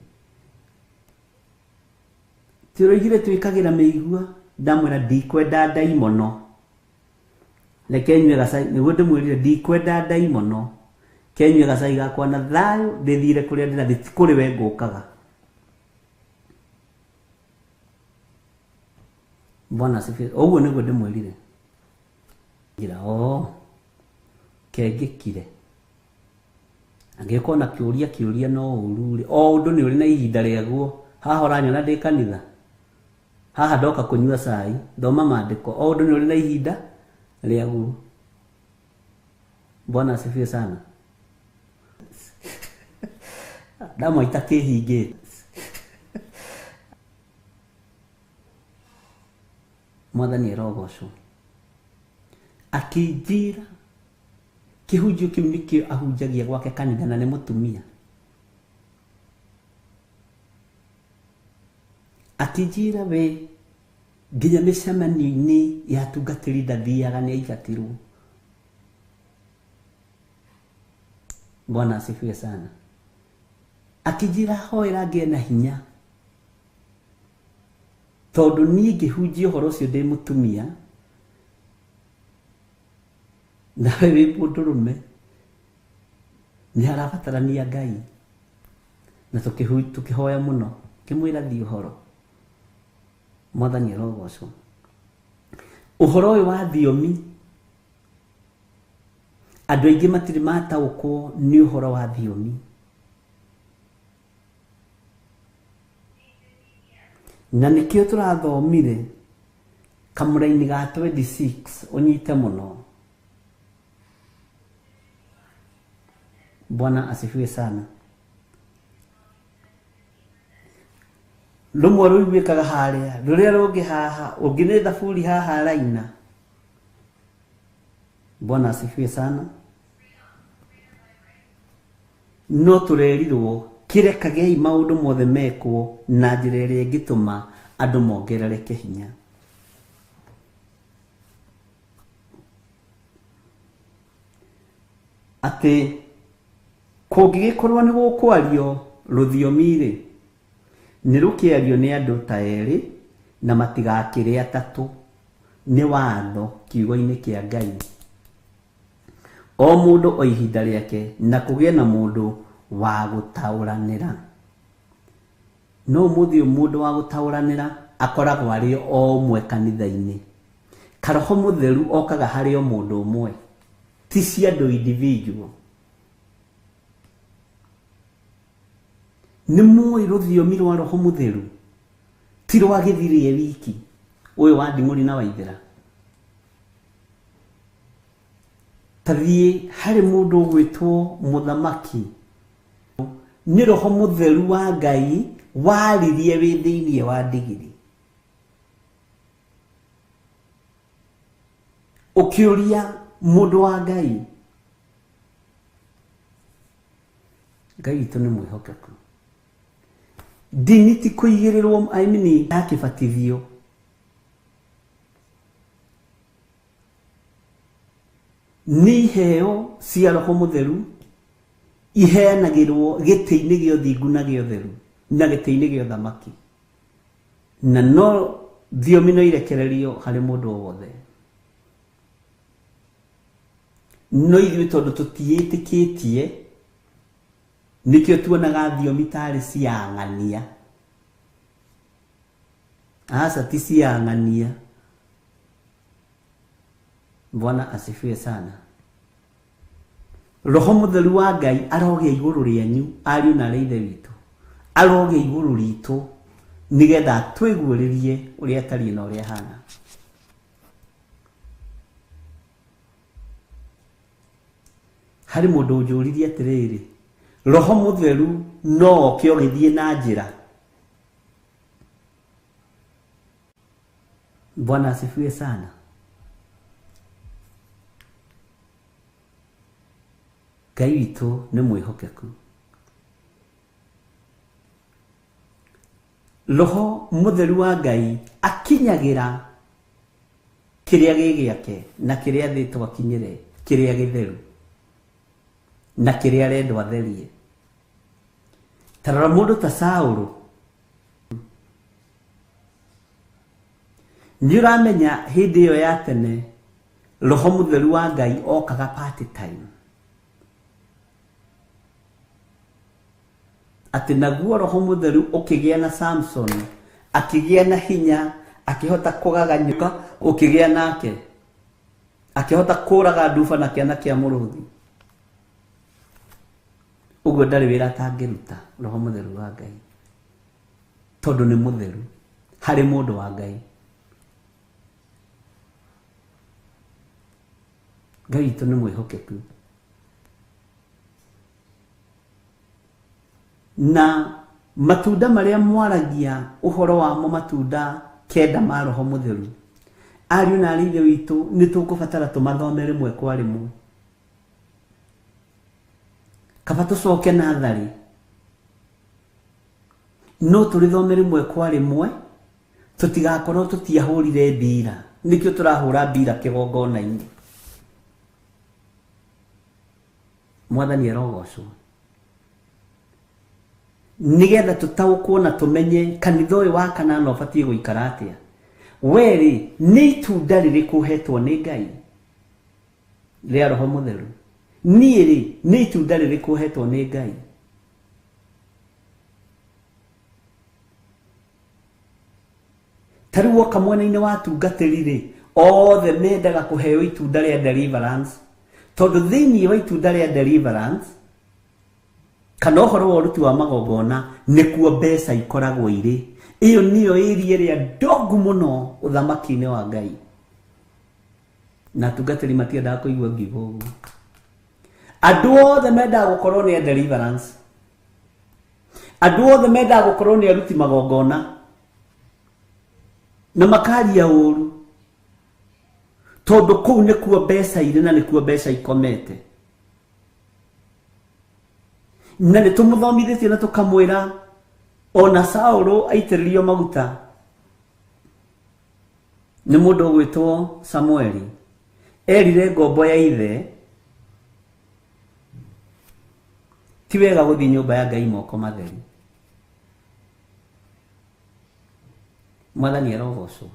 Tũroigire twĩkagĩra mĩigua, ndamwĩra ndikwenda ndaimono, reke nyue gacai, nĩguo ndĩmwĩrire ndikwenda ndaimono, kenyue gacai gakwa na thayũ ndĩthire kũrĩa ndĩrathiĩ, ti kũrĩ we ngũkaga. Bwana asifiwe. Ũguo nĩguo ndĩmwĩrire. Njĩra, o kengĩkire. Angĩkorwo na kĩũria, kĩũria no ũru-rĩ, o ũndũ nĩ ũrĩ na ihinda rĩaguo. Haha ũranyona ndĩ kanitha, haha ndoka kũnyua cai, thoma maandĩko, o ũndũ nĩ ũrĩ na ihinda rĩaguo. Bwana asifiwe sana. Ndamwaita kĩhingĩte. Mwathani arogocwo. Akĩnjĩra kĩhunjio kĩu nĩkĩo ahunjagia gwake kanitha, na nĩ mũtumia. Akĩnjĩra we nginya mĩcemanio-inĩ ya atungatĩri ndathiaga, nĩ aingatirwo. Bwana asifiwe sana. Akĩnjĩra hoera ngĩe na hinya, tondũ niĩ ngĩhunjia ũhoro ũcio ndĩ mũtumia, nawe wĩ mũndũrũme, nĩ harabatarania Ngai. Na tũkĩhoya mũno, ngĩmwĩra thiĩ ũhoro. Mwathani arogocwo. Ũhoro ũyũ wa thiomi, andũ aingĩ matirĩ mataũkwo nĩ ũhoro wa thiomi. Na nĩkĩo tũrathomire Kamũraini ga 26 ũnyite mũno. Bwana asifiwe sana. Rũmwe rũiguĩkaga harĩa, rũrĩa rũngĩ haha, ũngĩ nĩ thaburi haha araina. Bwana asifiwe sana. No tũrerirwo kĩrekagei maũndũ mothe mekwo na njĩra ĩrĩa ĩngĩtũma andũ mongerereke hinya. Atĩ kũngĩgĩkorwo nĩ gũkwario rũthiomi-rĩ, nĩ rũkĩario nĩ andũ ta erĩ na matigakĩre atatũ. Nĩ watho kiugo-inĩ kĩa Ngai. O mũndũ o ihinda rĩake na kũgĩe na mũndũ wa gũtaũranĩra. No ũmũthĩ ũyũ mũndũ wa gũtaũranĩra akoragwo arĩ o ũmwe kanitha-inĩ. Karoho mũtheru okaga harĩ o mũndũ ũmwe, ti cia andũ individual. Nĩ mũĩ rũthiomi rwa roho mũtheru ti rwa gĩthiri e wiki, ũyũ wa Nding'ũri na Waithera. Ta thiĩ harĩ mũndũ ũgwĩtwo mũthamaki, nĩ roho mũtheru wa Ngai waririe wĩ thĩiniĩ wa ndigiri. Ũkĩũria mũndũ wa Ngai, Ngai witũ nĩ mwĩhokeku. Ndini ti kũigĩrĩrwo, I mean, ya kĩbatithio. Nĩ iheo cia roho mũtheru iheanagĩrwo gĩtĩ-inĩ gĩa ũthingu na gĩa ũtheru na gĩtĩ-inĩ gĩa ũthamaki, na no thiomi no irekererio harĩ mũndũ o wothe. No ithuĩ tondũ tũtiĩtĩkĩtie, nĩkĩo tuonaga thiomi tarĩ cia ng'ania. Aca ti cia ng'ania. Bwana asifiwe sana. Roho mũtheru wa Ngai arogĩa igũrũ rĩanyu ariũ na arĩa ithe witũ, arogĩa igũrũ ritũ nĩgetha atwĩguũrĩrie ũrĩa atariĩ na ũrĩa ahana. Harĩ mũndũ ũnjũririe atĩrĩrĩ, roho mũtheru no oke ũgĩthiĩ na njĩra? Bwana asifiwe sana. Ngai witũ nĩ mwĩhokeku. Roho mũtheru wa Ngai akinyagĩra kĩrĩa gĩ gĩake na kĩrĩa athĩtwo akinyĩre, kĩrĩa gĩtheru na kĩrĩa arendwo atherie. Ta rora mũndũ ta Saũlũ. Nĩ ũramenya hĩndĩ ĩyo ya tene roho mũtheru wa Ngai okaga party time. Atĩ naguo roho mũtheru ũkĩgĩa na Samson, akĩgĩa na hinya, akĩhota kũgaganyũka, ũkĩgĩa nake, akĩhota kũraga nduba na kĩana kĩa mũrũthi. Ũguo ndarĩ wĩra atangĩruta roho mũtheru wa Ngai, tondũ nĩ mũtheru harĩ mũndũ wa Ngai. Ngai witũ nĩ mwĩhokeku. Na matunda marĩa mwaragia ũhoro wamo, matunda 9 ma roho mũtheru, ariũ na arĩ ithe witũ, nĩ tũkũbatara tũmathome rĩmwe kwa rĩmwe. Kaba tũcoke natharĩ, no tũrĩthome rĩmwe kwa rĩmwe, tũtigakorwo tũtiahũrire mbira. Nĩkĩo tũrahũra mbira kĩgongona-inĩ. Mwathani arogocwo. Nĩgetha tũtaũkwo na tũmenye kanitha ũyũ wa kanana ũbatiĩ gũikara atĩa. We-rĩ, nĩ itunda rĩrĩkũ ũhetwo nĩ Ngai rĩa roho mũtheru? Niĩ-rĩ, nĩ itunda rĩrĩkũ ũhetwo nĩ Ngai? Ta rĩu woka mwena-inĩ wa atungatĩri-rĩ, othe mendaga kũheo itunda rĩa deliverance, tondũ thĩiniĩ wa itunda rĩa deliverance kana ũhoro wa ũruti wa magongona nĩkuo mbeca ikoragwo irĩ. Ĩyo nĩyo ĩria ĩrĩa ndongu mũno ũthamaki-inĩ wa Ngai. Na atungatĩri matiendaga kũigua ngiuga ũguo. Andũ othe mendaga gũkorwo nĩ a deliverance. Andũ othe mendaga gũkorwo nĩ aruti magongona. Na makaria ũru. Tondũ kũu nĩkuo mbeca irĩ na nĩkuo mbeca ikomete. Na nĩ tũmũthomithĩtie na tũkamwĩra ona Saũlũ aitĩrĩrio maguta nĩ mũndũ ũgwĩtwo Samueli. Erire ngombo ya ithe ti wega gũthiĩ nyũmba ya Ngai moko matheri. Mwathani arogocwo.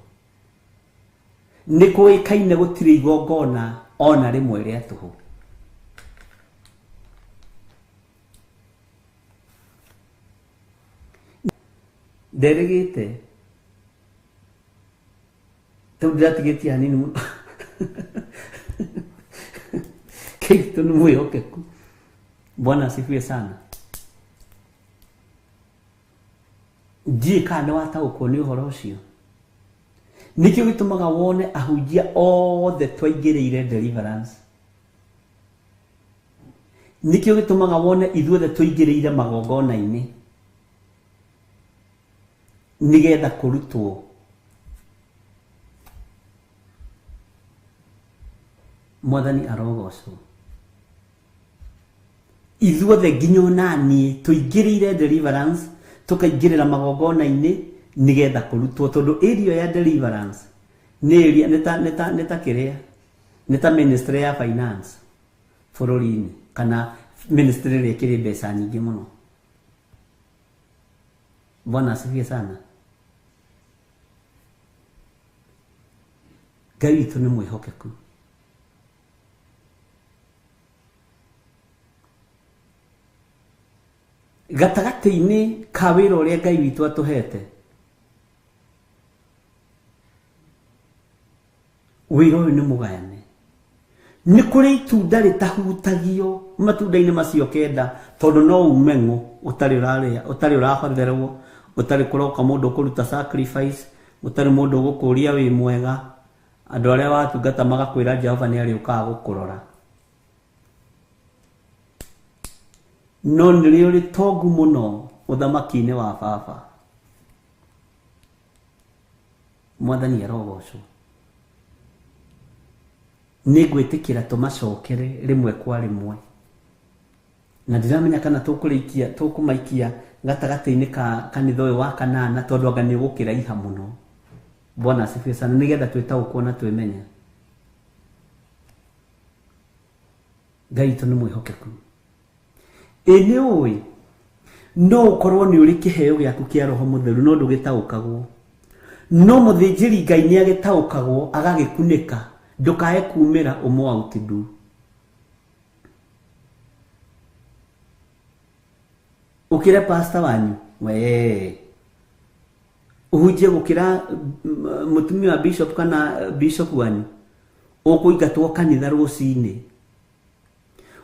Nĩ kũĩkaine gũtirĩ igongona ona rĩmwe rĩa tũhũ. Nderĩgĩte tondũ ndĩratigĩtie hanini mũno. Kristo nĩ mwĩhokeku. Bwana asifiwe sana. Ndiũĩ kana nĩ wataũkwo nĩ ũhoro ũcio. Nĩkĩo gĩtũmaga wone ahunjia othe twaingĩrĩire deliverance. Nĩkĩo gĩtũmaga wone ithuothe tũingĩrĩire magongona-inĩ nĩgetha kũrutwo. Mwathani arogocwo. Ithuothe nginya ona niĩ tũingĩrĩire deliverance, tũkaingĩrĩra magongona-inĩ nĩgetha kũrutwo, tondũ area ya deliverance nĩ area nĩ ta kĩrĩa, nĩ ta ministry ya finance bũrũri-inĩ, kana ministry ĩrĩa ĩkĩrĩ mbeca nyingĩ mũno. Bwana asifiwe sana. Ngai witũ nĩ mwĩhokeku. Gatagatĩ-inĩ ka wĩra ũrĩa Ngai witũ atũhete, wĩra ũyũ nĩ mũgayane. Nĩ kũrĩ itunda rĩtahutagio matunda-inĩ macio kenda, tondũ no ume ng'ũ ũtarĩ ũrarĩa, ũtarĩ ũrahotherwo, ũtarĩ kũroka mũndũ ũkũruta sacrifice, ũtarĩ mũndũ ũgũkũria wĩ mwega. Andũ arĩa watungata magakwĩra Jehova nĩ arĩũkaga gũkũrora. No nĩrĩo rĩtongu mũno ũthamaki-inĩ wa baba. Mwathani arogocwo. Nĩ ngwĩtĩkĩra tũmacokere rĩmwe kwa rĩmwe. Na ndiramenya kana tũkũmaikia gatagatĩ-inĩ ka kanitha ũyũ wa kanana, tondũ anga nĩ ũgũkĩraiha mũno. Bwana asifiwe sana. Nĩgetha twĩtaũkwo na twĩmenye. Ngai witũ nĩ mwĩhokeku. Ĩ nĩ ũĩ no ũkorwo nĩ ũrĩ kĩheo gĩaku kĩa Roho Mũtheru no ndũgĩtaũkagwo. No mũthĩnjĩri Ngai nĩ agĩtaũkagwo agagĩkunĩka, ndũkae kumĩra ũmũ outdo. Ũkĩre pastor wanyu we ũhunjie gũkĩra mũtumia wa bishop kana bishop wanyu, ũkũingatwo kanitha rũcinĩ.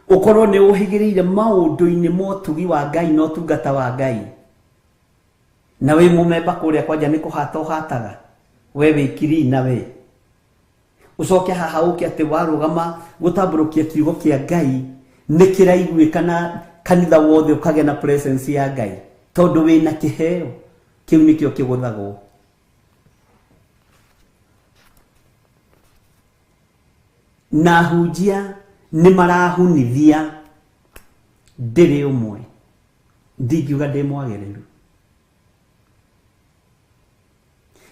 Ũkorwo nĩ ũhĩgĩrĩire maũndũ-inĩ ma ũtugi wa Ngai na ũtungata wa Ngai, na wĩ mũmemba kũrĩa kwanja nĩ kũhata ũhataga, we wĩ kirina we. Ũcoke haha ũke atĩ warũgama gũtambũrũkia kiugo kĩa Ngai nĩ kĩraiguĩka na kanitha wothe ũkagĩa na presence ya Ngai, tondũ wĩna kĩheo kĩu nĩkĩo kĩgũthagwo. Na ahunjia nĩ marahunithia ndĩrĩ ũmwe, ndingiuga ndĩ mwagĩrĩru.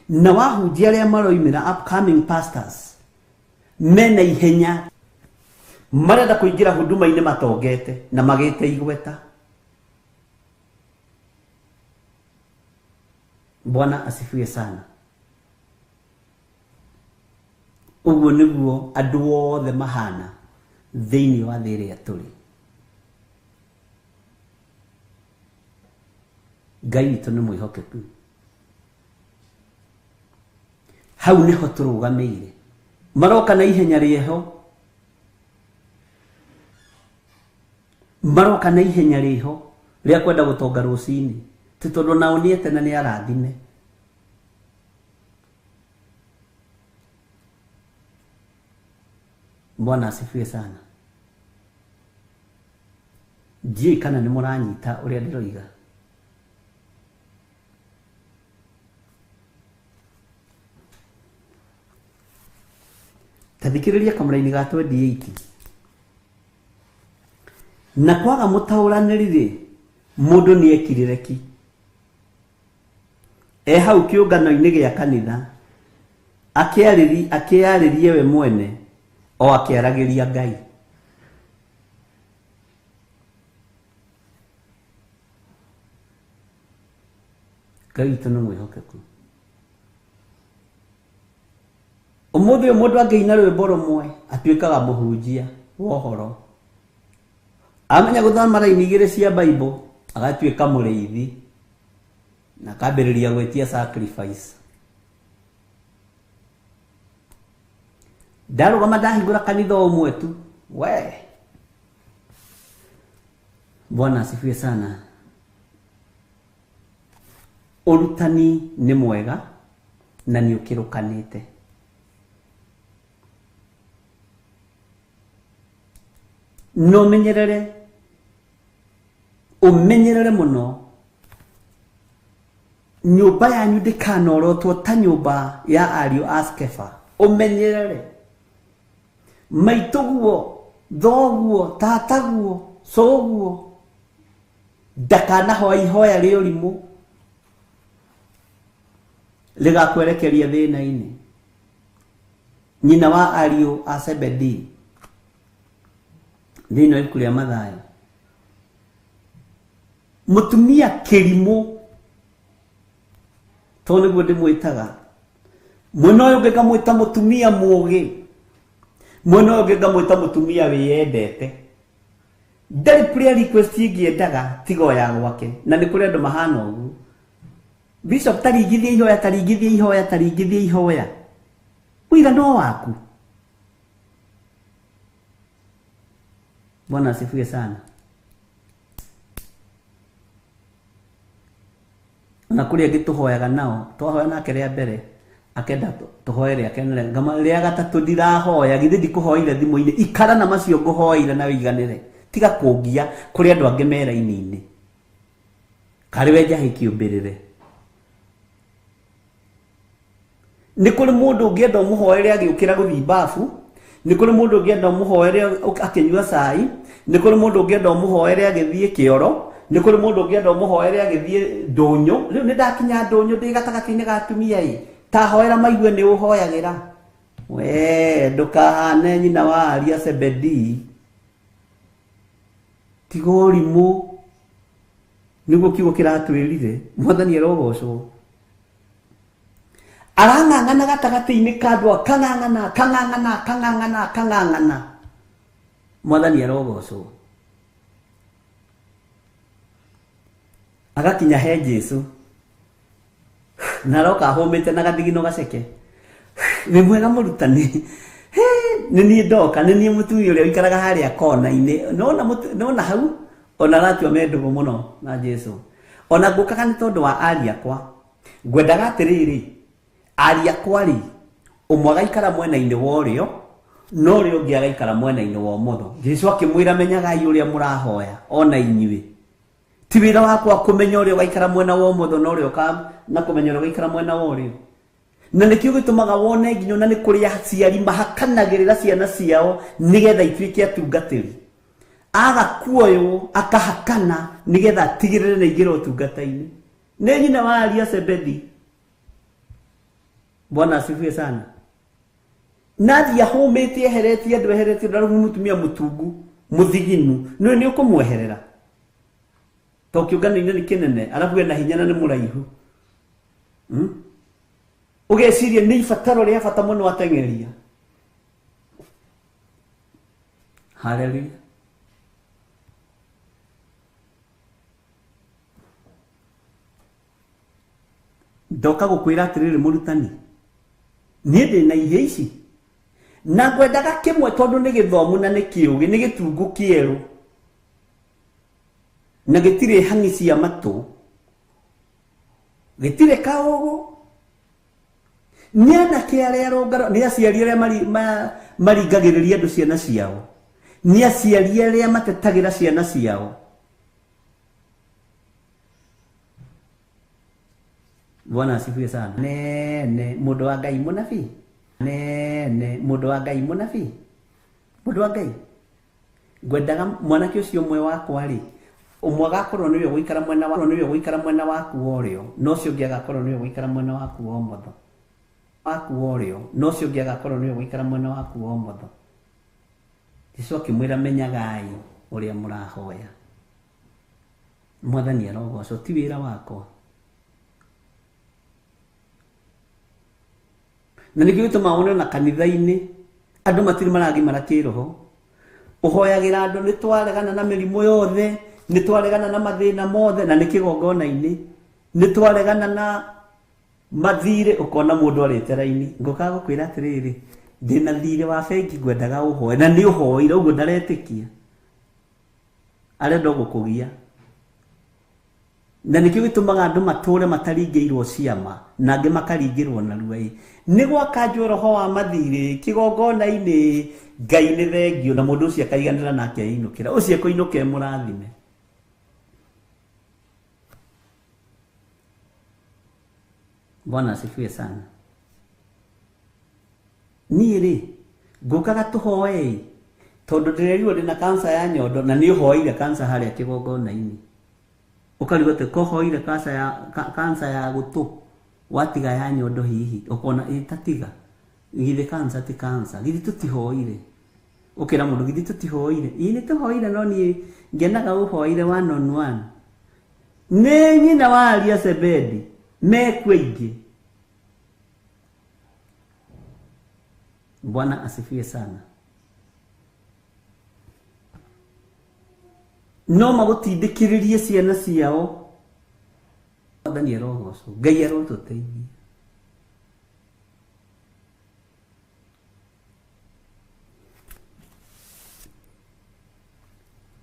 Na wahunjia arĩa maroimĩra upcoming pastors mena ihenya, marenda kũingĩra huduma-inĩ matongete na magĩte igweta. Bwana asifiwe sana. Ũguo nĩguo andũ othe mahana thĩinĩ wa thĩ ĩrĩa tũrĩ. Ngai witũ nĩ mwĩhokeku. Hau nĩho tũrũgamĩire. Maroka na ihenya rĩho, maroka na ihenya rĩho rĩa kwenda gũtonga rũcinĩ, ti tondũ nao nĩ ete na nĩ arathime. Bwana asifiwe sana. Ndiũĩ kana nĩ mũranyita ũrĩa ndĩroiga. Ta thikĩrĩria kamũraini ga 28. Na kwaga mũtaũranĩri rĩ, mũndũ nĩ ekirĩre ki. E hau kĩũngano-inĩ gĩa kanitha, akĩarĩrie we mwene, o akĩaragĩria Ngai. Ngai witũ nĩ mwĩhokeku. Ũmũthĩ ũyũ mũndũ angĩina rwĩmbo rũmwe atuĩkaga mũhunjia wa ũhoro. Amenya gũthoma raini igĩrĩ cia Bible agatuĩka mũrĩithi na akambĩrĩria gwĩtia sacrifice. Ndarũgama ndahingũra kanitha ũmwe tu we. Bwana asifiwe sana. Ũrutani nĩ mwega na nĩ ũkĩrũkanĩte. No menyerere, ũmenyerere mũno nyũmba yanyu ndĩkanorotwo ta nyũmba ya ariũ a Skefa. Ũmenyerere maitũguo, thoguo, tataguo, cũguo ndakanahoe ihoya rĩa ũrimũ rĩgakwerekeria thĩna-inĩ. Nyina wa ariũ a Zebedee thĩinĩ wa ibuku rĩa Mathayo, mũtumia kĩrimũ, tondũ nĩguo ndĩmwĩtaga, mwena ũyũ ũngĩ ngamwĩta mũtumia mũũgĩ, mwena ũyũ ũngĩ ngamwĩta mũtumia wĩyendete. Ndarĩ prayer request ĩngĩendaga tiga o ya gwake, na nĩ kũrĩ andũ mahana ũguo. Bishop, taringithia ihoya, taringithia ihoya, taringithia ihoya, ũira no waku. Bwana asifiwe sana. Na kũrĩ angĩ tũhoyaga nao, twahoya nake rĩa mbere akenda tũhoe rĩa kerĩ, ngama rĩa gatatũ ndirahoya, githĩ ndikũhoire thimũ-inĩ, ikara na macio ngũhoeire na ũiganĩre, tiga kũngia kũrĩ andũ angĩ me raini-inĩ. Karĩ we njahĩ kĩũmbĩrĩre. Nĩ kũrĩ mũndũ ũngĩenda ũmũhoere agĩũkĩra gũthiĩ bafu, nĩ kũrĩ mũndũ ũngĩenda ũmũhoere akĩnyua cai, nĩ kũrĩ mũndũ ũngĩenda ũmũhoere agĩthiĩ kĩoro, nĩ kũrĩ mũndũ ũngĩenda ũmũhoere agĩthiĩ ndũnyũ. Rĩu nĩ ndakinya ndũnyũ ndĩ gatagatĩ-inĩ ga atumia ĩ, ta hoera maigue nĩ ũhoyagĩra. We ndũkahane nyina wa aria Zebedee, tiga ũrimũ. Nĩguo kiugo kĩratwĩrire, Mwathani arogocwo. Arang'ang'ana gatagatĩ-inĩ ka andũ, akang'ang'ana, akang'ang'ana, akang'ang'ana, akang'ang'ana. Mwathani arogocwo. Agakinya he Jesu na aroka ahũmĩte na gathigino gaceke. Wĩ mwega mũrutani. Nĩ niĩ ndoka, nĩ niĩ mũtumia ũrĩa ũikaraga harĩa kona-inĩ. Nona hau ona aratua me ndũgũ mũno na Jesu. Ona ngũkaga nĩ tondũ wa aria akwa. Ngwendaga atĩrĩrĩ, aria akwa rĩ, ũmwe agaikara mwena-inĩ wa ũrĩo, na ũrĩa ũngĩ agaikara mwena-inĩ wa ũmotho. Jesu akĩmwĩra, menyagai ũrĩa mũrahoya ona inyuĩ. Ti wĩra wakwa kũmenya ũrĩa ũgaikara mwena wa ũmotho na ũrĩa na kũmenya ũrĩa ũgaikara mwena wa ũrĩo. Na nĩkĩo gĩtũmaga wone nginya ona nĩ kũrĩ aciari mahakanagĩrĩra ciana ciao nĩgetha ituĩke atungatĩri. Aga kuoywo akahakana nĩgetha atigĩrĩre nĩ aingĩra ũtungata-inĩ. Nĩ nyina wa aria Zebedee. Bwana asifiwe sana. Nathi ahũmĩte eheretie andũ, eheretie andũ, arĩ mũtumia mũtungu mũthiginu, nĩ nĩ ũkũmweherera to kĩũngano-inĩ nĩ kĩnene, arabu ena hinya na nĩ mũraihu. Ũgeciria nĩ ibataro rĩa bata mũno ateng'eria. Hallelujah. Ndoka gũkwĩra atĩrĩrĩ mũrutani, niĩ ndĩ na ihĩ ici na ngwendaga kĩmwe tondũ nĩ gĩthomu na nĩ kĩũgĩ, nĩ gĩtungu kĩerũ na gĩtirĩ hang'i cia matũ, gĩtirĩ kaũgũ, Nĩ anake arĩa arũngaro, nĩ aciari arĩa maringagĩrĩria andũ ciana ciao, nĩ aciari arĩa matetagĩra ciana ciao. Bwana asifiwe sana. Nene mũndũ wa Ngai mũnabii, nene mũndũ wa Ngai mũnabii, mũndũ wa Ngai ngwendaga mwanake ũcio ũmwe wakwa rĩ, ũmwe agakorwo nĩwe ũgũikara mwena wa, nĩwe ũgũikara mwena waku wa ũrĩo, na ũcio ũngĩ agakorwo nĩwe ũgũikara mwena waku wa ũmotho, waku wa ũrĩo, na ũcio ũngĩ agakorwo nĩwe ũgũikara mwena waku wa ũmotho. Jesũ akĩmwĩra, menyagai ũrĩa mũrahoya. Mwathani arogocwo, ti wĩra wakwa. Na nĩkĩo gĩtũmaga wone ona kanitha-inĩ andũ matirĩ maragimara kĩroho. Ũhoyagĩra andũ nĩ twaregana na mĩrimũ yothe, nĩ twaregana na mathĩna mothe, na nĩ kĩgongona-inĩ, nĩ twaregana na mathirĩ, ũkona mũndũ arĩte raini. Ngũkaga gũkwĩra atĩrĩrĩ, ndĩna thirĩ wa bengi ngwendaga ũhoe, na nĩ ũhoire, ũguo ndaretĩkia, arenda gũkũgia. Na nĩkĩo gĩtũmaga andũ matũre mataringĩirwo ciama, na angĩ makaringĩrwo narua. Ĩ nĩ gwakanjwo roho wa mathirĩ kĩgongona-inĩ, Ngai nĩ thengio, na mũndũ ũcio akaiganĩra nake einũkĩra, ũcio ekũinũka e mũrathime. Bwana asifiwe sana. Niĩ rĩ, ngũkaga tũhoe tondũ ndĩrerirwo ndĩna kansa ya nyondo, na nĩ ũhoeire kansa harĩa kĩgongona-inĩ. Ũkarigwo atĩ kohoire kansa ya gũtũ, watiga ya nyondo hihi, ũkona ĩ tatiga, githĩ kansa ti kansa, githĩ tũtihoire. Ũkĩra mũndũ githĩ tũtihoire, ĩ nĩ tũhoire, no niĩ ngenaga ũhoire one on one. Nĩ nyina wa Aria Zebedi mekuo aingĩ. Bwana asifiwe sana. No magũtindĩkĩrĩrie ciana ciao. Mwathani arogocwo, Ngai arotũteithia.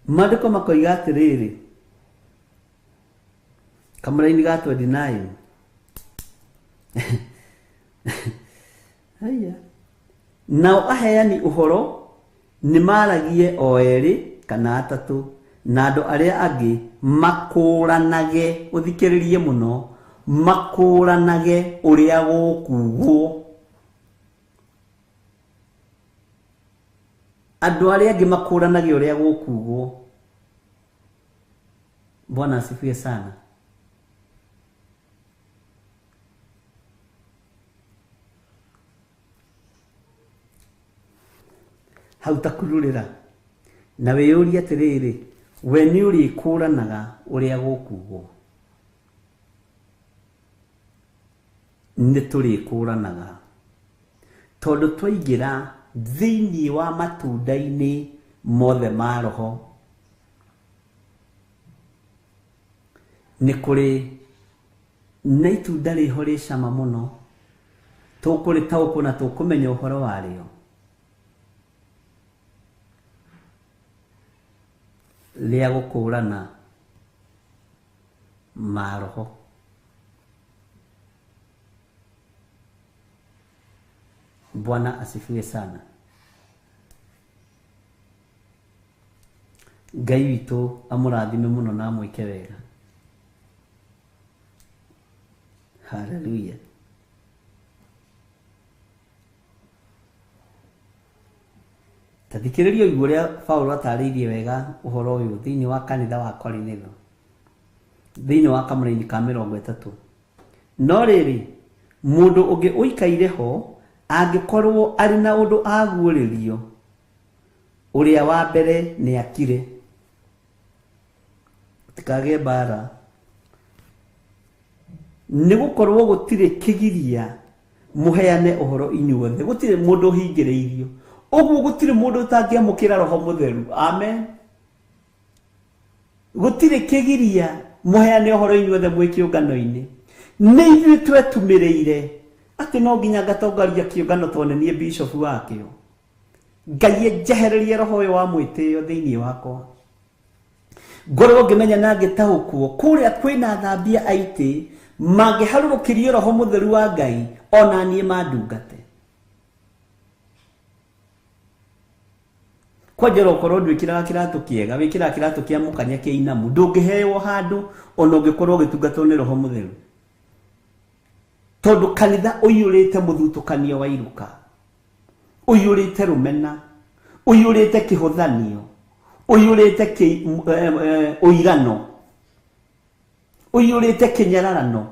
Maandĩko makoiga atĩrĩrĩ, kamũraini ga 29. Haya. Nao aheani ũhoro nĩ maragie o erĩ kana atatũ, na andũ arĩa angĩ makũranage, ũthikĩrĩrie mũno, makũranage ũrĩa gũkugwo. Andũ arĩa angĩ makũranage ũrĩa gũkugwo. Bwana asifiwe sana. Hau takururĩra na wĩyũrie atĩrĩrĩ, we nĩ ũrĩkũranaga ũrĩa gũkugwo? Nĩ tũrĩkũranaga tondũ twaingĩra thĩinĩ wa matunda-inĩ mothe ma roho, nĩ kũrĩ na itunda rĩho rĩ cama mũno, tũkũrĩtaũkwo na tũkũmenya ũhoro warĩo, rĩa gũkũrana maroho. Bwana asifiwe sana. Ngai witũ amũrathime mũno na amwĩke wega. Haleluya. Ta thikĩrĩria ũiguo ũrĩa Paũlũ atarĩirie wega ũhoro ũyũ thĩinĩ wa kanitha wa Korinitho, thĩinĩ wa kamũraini ka 30. No rĩrĩ, mũndũ ũngĩ ũikaire ho angĩkorwo arĩ na ũndũ aguũrĩrio, ũrĩa wa mbere nĩ akire. Gũtikagĩe mbara, nĩ gũkorwo gũtirĩ kĩgiria mũheane ũhoro inyuothe, gũtirĩ mũndũ ũhingĩrĩirio. Ũguo gũtirĩ mũndũ ũtangĩamũkĩra roho mũtheru. Amen. Gũtirĩ kĩgiria mũheane ũhoro inyuothe mwĩ kĩũngano-inĩ. Nĩ ithuĩ twetumĩrĩire atĩ no nginya ngatongoria kĩũngano tondũ nĩ niĩ bishop wakĩo. Ngai enjehererie roho ũyũ wa mwĩtĩo thĩinĩ wakwa. Ngorwo ngĩmenya na ngĩtaũkwo kũrĩa kwĩna thambia aitĩ mangĩharũrũkĩrio roho mũtheru wa Ngai, Ona niĩ mandungate. Kwanjara okorwo ndwĩkĩraga kĩratũ kĩega, wĩkĩraga kĩratũ kĩa mũkanya kĩa inamu, ndũngĩheo handũ ona ũngĩkorwo ũgĩtungatwo nĩ Roho Mũtheru. Tondũ kanitha ũiyũrĩte mũthutũkanio wa iruka, ũiyũrĩte rũmena, ũiyũrĩte kĩhũthanio, ũiyũrĩte ũirano, ũiyũrĩte kĩnyararano,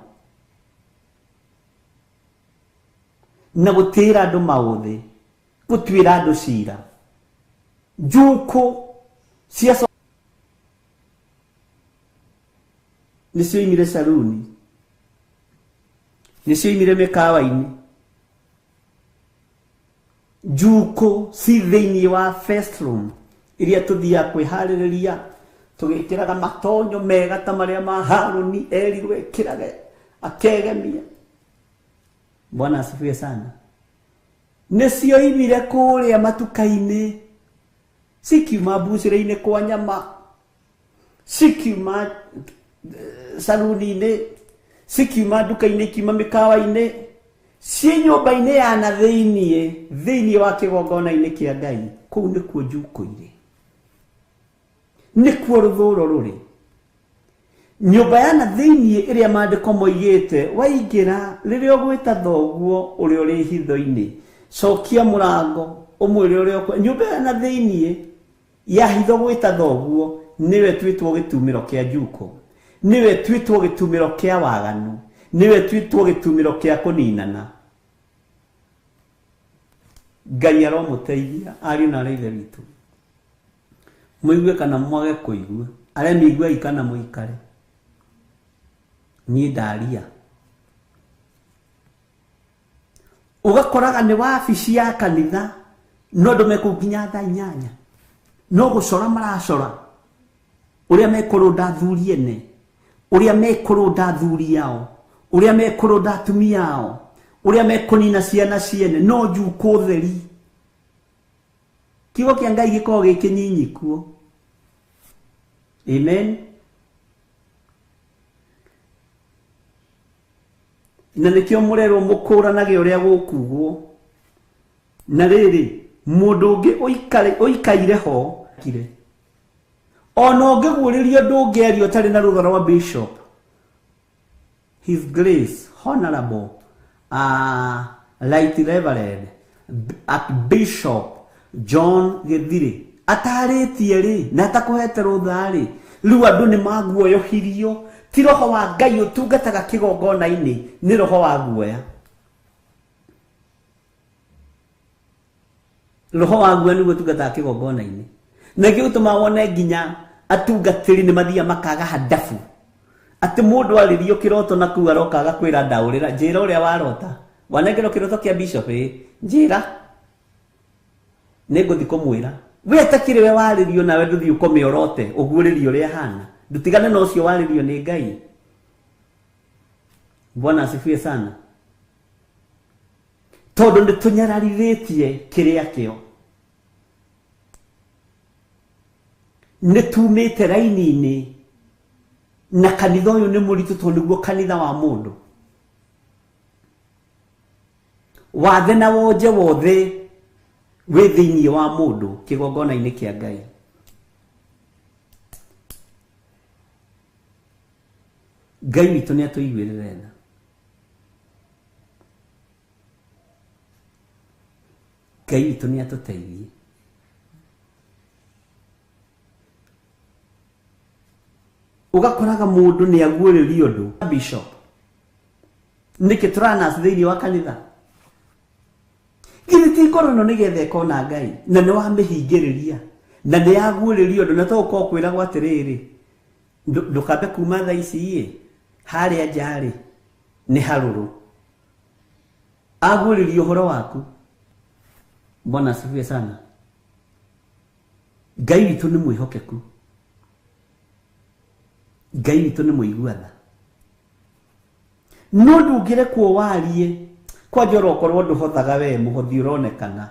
na gũtĩĩra andũ maũthĩ, gũtuĩra andũ cira. Njukũ cia nĩcioimire saruni, nĩcioimire mĩkawa-inĩ. Njukũ ci thĩinĩ wa first room iria tũthiaga kwĩharĩrĩria, tũgĩkĩraga matonyo mega ta marĩa ma Harũni erirwo ekĩrage akegemia. Bwana asifiwe sana. Nĩcioimire kũrĩa matuka-inĩ, cikiuma mbucĩrĩ-inĩ kwa nyama, cikiuma saruni-inĩ, cikiuma nduka-inĩ, ikiuma mĩkawa-inĩ, ciĩ nyũmba-inĩ ya na thĩiniĩ, thĩiniĩ wa kĩgongona-inĩ kĩa Ngai. Kũu nĩkuo njukũ irĩ, nĩkuo rũthũro rũrĩ. Nyũmba ya na thĩiniĩ ĩrĩa maandĩko moigĩte, waingĩra rĩrĩa ũgwĩta thoguo ũrĩa ũrĩ hitho-inĩ, cokia mũrango ũmwĩre ũrĩa ũkwe. Nyũmba ya na thĩiniĩ ya hitho gwĩta thoguo nĩwe twĩtwo gĩtumĩro kĩa njukũ, nĩwe twĩtwo gĩtumĩro kĩa waganu, nĩwe twĩtwo gĩtumĩro kĩa kũninana. Ngai aromũteithia ariũ na arĩ ithe witũ, mũigue kana mwage kũigua, arĩa mĩiguai kana mũikare, niĩ ndaria. Ũgakoraga nĩ wabici ya kanitha, no andũ mekũu nginya thaa inyanya, no gũcora maracora ũrĩa mekũrũnda athuri ene, ũrĩa mekũrũnda athuri ao, ũrĩa mekũrũnda atumia ao, ũrĩa mekũnina ciana ciene, no njukũ theri. Kiugo kĩa Ngai gĩkoragwo gĩ kĩnyinyi kuo. Amen. Na nĩkĩo mũrerwo mũkũranage ũrĩa gũkugwo. Na rĩrĩ, mũndũ ũngĩ ũikaire ho kire, ona ũngĩguũrĩrio ndũngĩaria ũtarĩ na rũtha rwa bishop, His Grace Honorable Right Reverend Archbishop John Githiri atarĩtie rĩ na atakũhete rũtha rĩ, rĩu andũ nĩ maguoyohirio. Ti roho wa Ngai ũtungataga kĩgongona-inĩ, nĩ roho wa guoya. Roho wa guoya nĩguo ũtungataga kĩgongona-inĩ. Na nĩkĩo gĩtũmaga wone nginya atungatĩri nĩ mathiaga makaga handabu, atĩ mũndũ arĩrio kĩroto na kũu aroka agakwĩra ndaũrĩra, njĩra ũrĩa warota, wanengerwo kĩroto kĩa bishop, ĩ njĩra nĩngũthiĩ kũmwĩra. We atakĩrĩ we warĩrio nawe ndũthiĩ ũkome ũrote ũguũrĩrio ũrĩa ahana, ndũtigane na ũcio warĩrio nĩ Ngai. Bwana asifiwe sana. Tondũ nĩ tũnyararithĩtie kĩrĩa kĩo, nĩ tumĩte raini-inĩ, na kanitha ũyũ nĩ mũritũ tondũ nĩguo kanitha wa mũndũ. Wathe na wonje wothe wĩ thĩiniĩ wa mũndũ kĩgongona-inĩ kĩa Ngai. Ngai witũ nĩ atũiguĩrĩre tha. Ngai witũ nĩ atũteithie. Ũgakoraga mũndũ nĩ aguũrĩrio ũndũ. Bishop, nĩkĩ tũranaci thĩiniĩ wa kanitha? Githĩ ti ngoro ĩno nĩgetha ĩkona Ngai, na nĩ wamĩhingĩrĩria, na nĩ yaguũrĩrio ũndũ, na to ũkorwo kwĩragwo atĩrĩrĩ, ndũkambe kuma thaa ici ĩ, harĩa nja rĩ, nĩ harũrũ. Aguũrĩrio ũhoro waku. Bwana asifiwe sana. Ngai witũ nĩ mwĩhokeku, Ngai witũ nĩ mũigua tha. No ndũngĩrekwo warie kwanja orokorwo ndũhothaga we mũhothi ũronekana,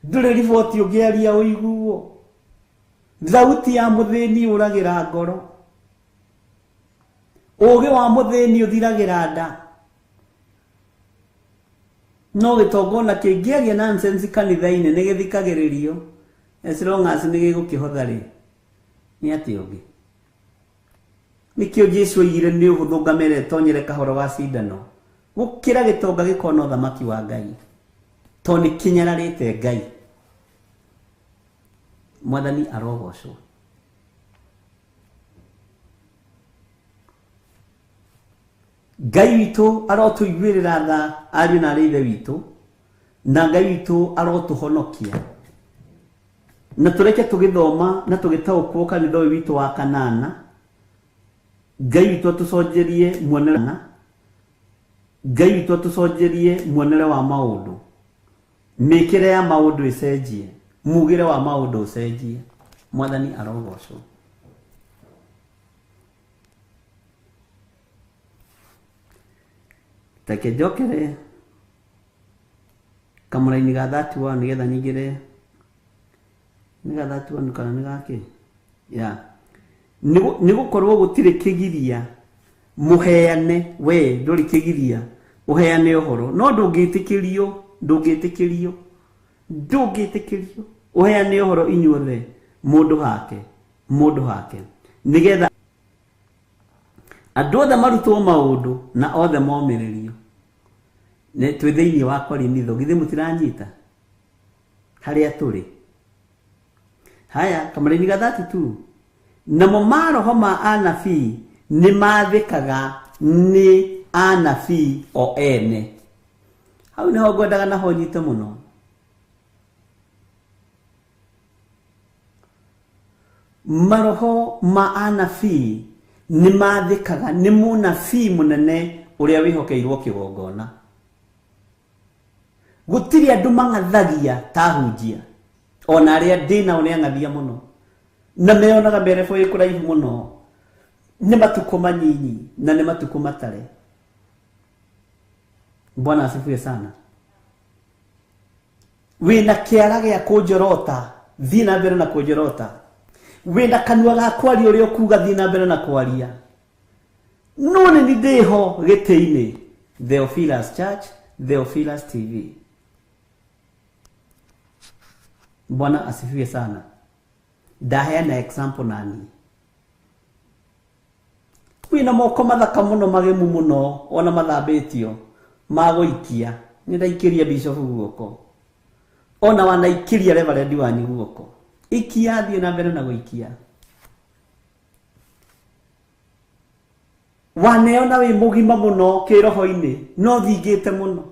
ndũrĩ riboti ũngĩaria ũiguo, thauti ya mũthĩni ũragĩra ngoro, ũũgĩ wa mũthĩni ũthiragĩra nda. No gĩtonga ona kĩngĩaria nonsense kanitha-inĩ nĩ gĩthikagĩrĩrio, as long as nĩ gĩgũkĩhotha rĩ, nĩ atĩa ũngĩ? Nĩkĩo Jesu oigire nĩ ũhũthũ ngamĩra ĩtonyere kahoro ga cindano gũkĩra gĩtonga gĩkona ũthamaki wa Ngai, tondũ nĩ kĩnyararĩte Ngai. Mwathani arogocwo. Ngai witũ arotũiguĩrĩra tha ariũ na arĩ ithe witũ, na Ngai witũ arotũhonokia, na tũreke tũgĩthoma na tũgĩtaũkwo kanitha ũyũ witũ wa kanana. Ngai witũ atũconjerie muonere, Ngai witũ atũconjerie muonere wa maũndũ, mĩkĩre ya maũndũ ĩcenjie, mugĩre wa maũndũ ũcenjie. Mwathani arogocwo. Reke njokere kamũraini ga 31 nĩgetha nyingĩre, nĩ ga 31 kana nĩ gakĩ? Ya. Nĩ gũkorwo gũtirĩ kĩgiria mũheane, we ndũrĩ kĩgiria ũheane ũhoro, no ndũngĩtĩkĩrio, ndũngĩtĩkĩrio, ndũngĩtĩkĩrio ũheane ũhoro inyuothe, mũndũ hake, mũndũ hake, nĩgetha andũ othe marutwo maũndũ na othe momĩrĩrio. Nĩ twĩ thĩinĩ wa Korinitho, githĩ mũtiranyita harĩa tũrĩ? Haya, kamũraini ga 32, namo maroho ma anabii nĩ mathĩkaga nĩ anabii o ene. Hau nĩho ngwendaga naho nyite mũno. Maroho ma anabii nĩ mathĩkaga nĩ mũnabii mũnene ũrĩa wĩhokeirwo kĩgongona. Gũtirĩ andũ mang'athagia ta ahunjia, ona arĩa ndĩ nao nĩ ang'athia mũno, na meonaga merebo ĩ kũraihu mũno. Nĩ matukũ manyinyi na nĩ matukũ matare. Bwana asifiwe sana. Wĩna kĩara gĩa kũnjorota, thiĩ na mbere na kũnjorota. Wĩna kanua ga kwaria ũrĩa ũkuga, thiĩ na mbere na kwaria. No nĩ niĩ ndĩho gĩtĩ-inĩ. Theophilus Church, Theophilus TV. Bwana asifiwe sana. Ndaheana example nani. Wĩna moko mathaka mũno, magemu mũno, ona mathambĩtio, magũikia. Nĩ ndaikĩria bishop guoko. Ona wanaikĩria reverend wanyu guoko. Ikia, thiĩ na mbere na gũikia. Waneona wĩ mũgima mũno kĩroho-inĩ, no thingĩte mũno.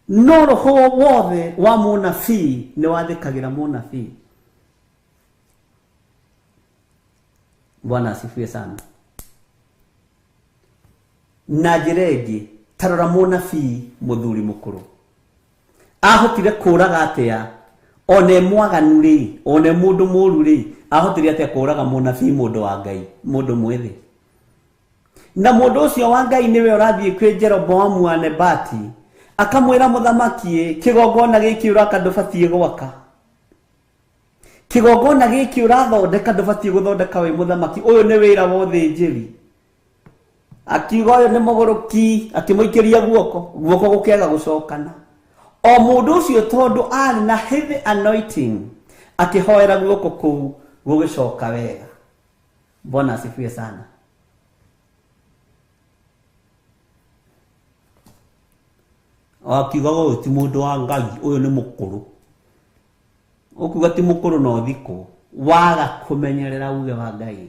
No roho wothe wa mũnabii nĩ wathĩkagĩra mũnabii. Bwana asifiwe sana. Na njĩra ĩngĩ, ta rora mũnabii mũthuri mũkũrũ ahotire kũraga atĩa? Ona e mwaganu rĩ, ona e mũndũ mũru rĩ, ahotire atĩa kũraga mũnabii mũndũ wa Ngai, mũndũ mwĩthĩ? Na mũndũ ũcio wa Ngai nĩwe ũrathiĩ kwĩ Jeroboamu wa Nebati, akamwĩra mũthamaki, kĩgongona gĩkĩ ũraka ndũbatiĩ gwaka, kĩgongona gĩkĩ ũrathondeka ndũbatiĩ gũthondeka wĩ mũthamaki, ũyũ nĩ wĩra wa ũthĩnjĩri. Akiuga ũyũ nĩ mũgũrũki, akĩmũikĩria guoko, guoko gũkĩaga gũcokana. O mũndũ ũcio tondũ arĩ na heavy anointing, akĩhoera guoko kũu gũgĩcoka wega. Bwana asifiwe sana. Akiugaga ũyũ ti mũndũ wa Ngai, ũyũ nĩ mũkũrũ. Ũkuga ti mũkũrũ no thikũ, waga kũmenyerera uge wa Ngai,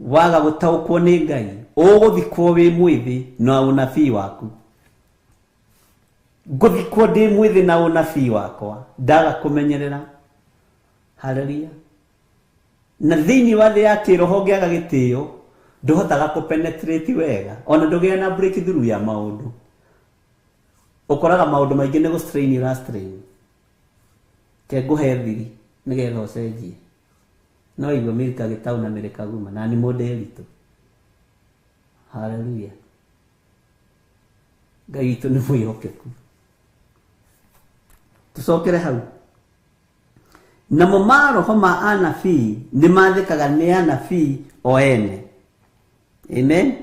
waga gũtaũkwo nĩ Ngai, ũgũthikwo wĩ mwĩthĩ na ũnabii waku. Ngũthikwo ndĩ mwĩthĩ na ũnabii wakwa, ndaga kũmenyerera. Haleluya. Na thĩinĩ wa thĩ ya kĩroho ũngĩaga gĩtĩo, ndũhotaga kũpenetrate wega, ona ndũgĩa na breakthrough ya maũndũ. Ũkoraga maũndũ maingĩ nĩ gũstrain ũrastrain. Ke ngũhe thiri nĩgetha ũcenjie. No igua mĩrika gĩtau na mĩrika guma, na nĩ mũndũ eritũ. Haleluya. Ngai witũ nĩ mwĩhokeku. Tũcokere hau. Namo maroho ma anabii nĩ mathĩkaga nĩ anabii o ene. Amen.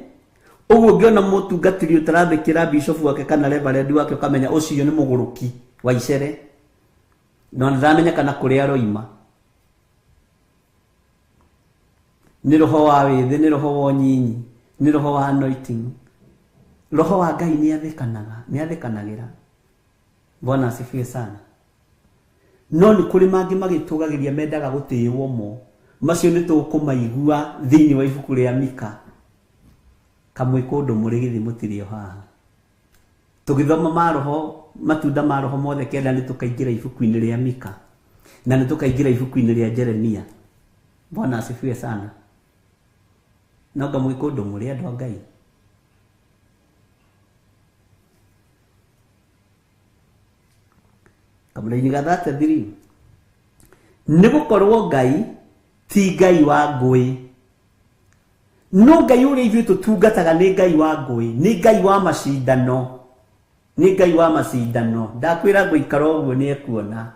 Ũguo ũngĩona mũtungatĩri ũtarathĩkĩra bishop wake kana reverend wake ũkamenya ũcio nĩ mũgũrũki wa icere. No ndaramenya kana kũrĩa aroima. Nĩ roho wa wĩthĩ, nĩ roho wa ũnyinyi, nĩ roho wa anointing. Roho wa Ngai nĩ athĩkanaga, nĩ athĩkanagĩra. Bwana asifiwe sana. No nĩ kũrĩ mangĩ magĩtũgagĩria mendaga gũtĩĩwo mo. Macio nĩ tũkũmaigua thĩinĩ wa ibuku rĩa Mika. Kamwe kũndũ mũrĩ gĩthĩ mũtirĩ o haha. Tũgĩthoma maroho, matunda ma roho mothe kenda nĩ tũkaingĩra ibuku-inĩ rĩa Mika. Na nĩ tũkaingĩra ibuku-inĩ rĩa Jeremia. Bwana asifiwe sana. No ngamwĩ kũndũ mũrĩ andũ a Ngai. Kamũraini ga 33. Nĩ gũkorwo Ngai ti Ngai wa ngũĩ. No Ngai ũrĩa ithuĩ tũtungataga nĩ Ngai wa ngũĩ, nĩ Ngai wa macindano. Nĩ Ngai wa macindano. Ndakwĩra ngũikara ũguo nĩ ekuona.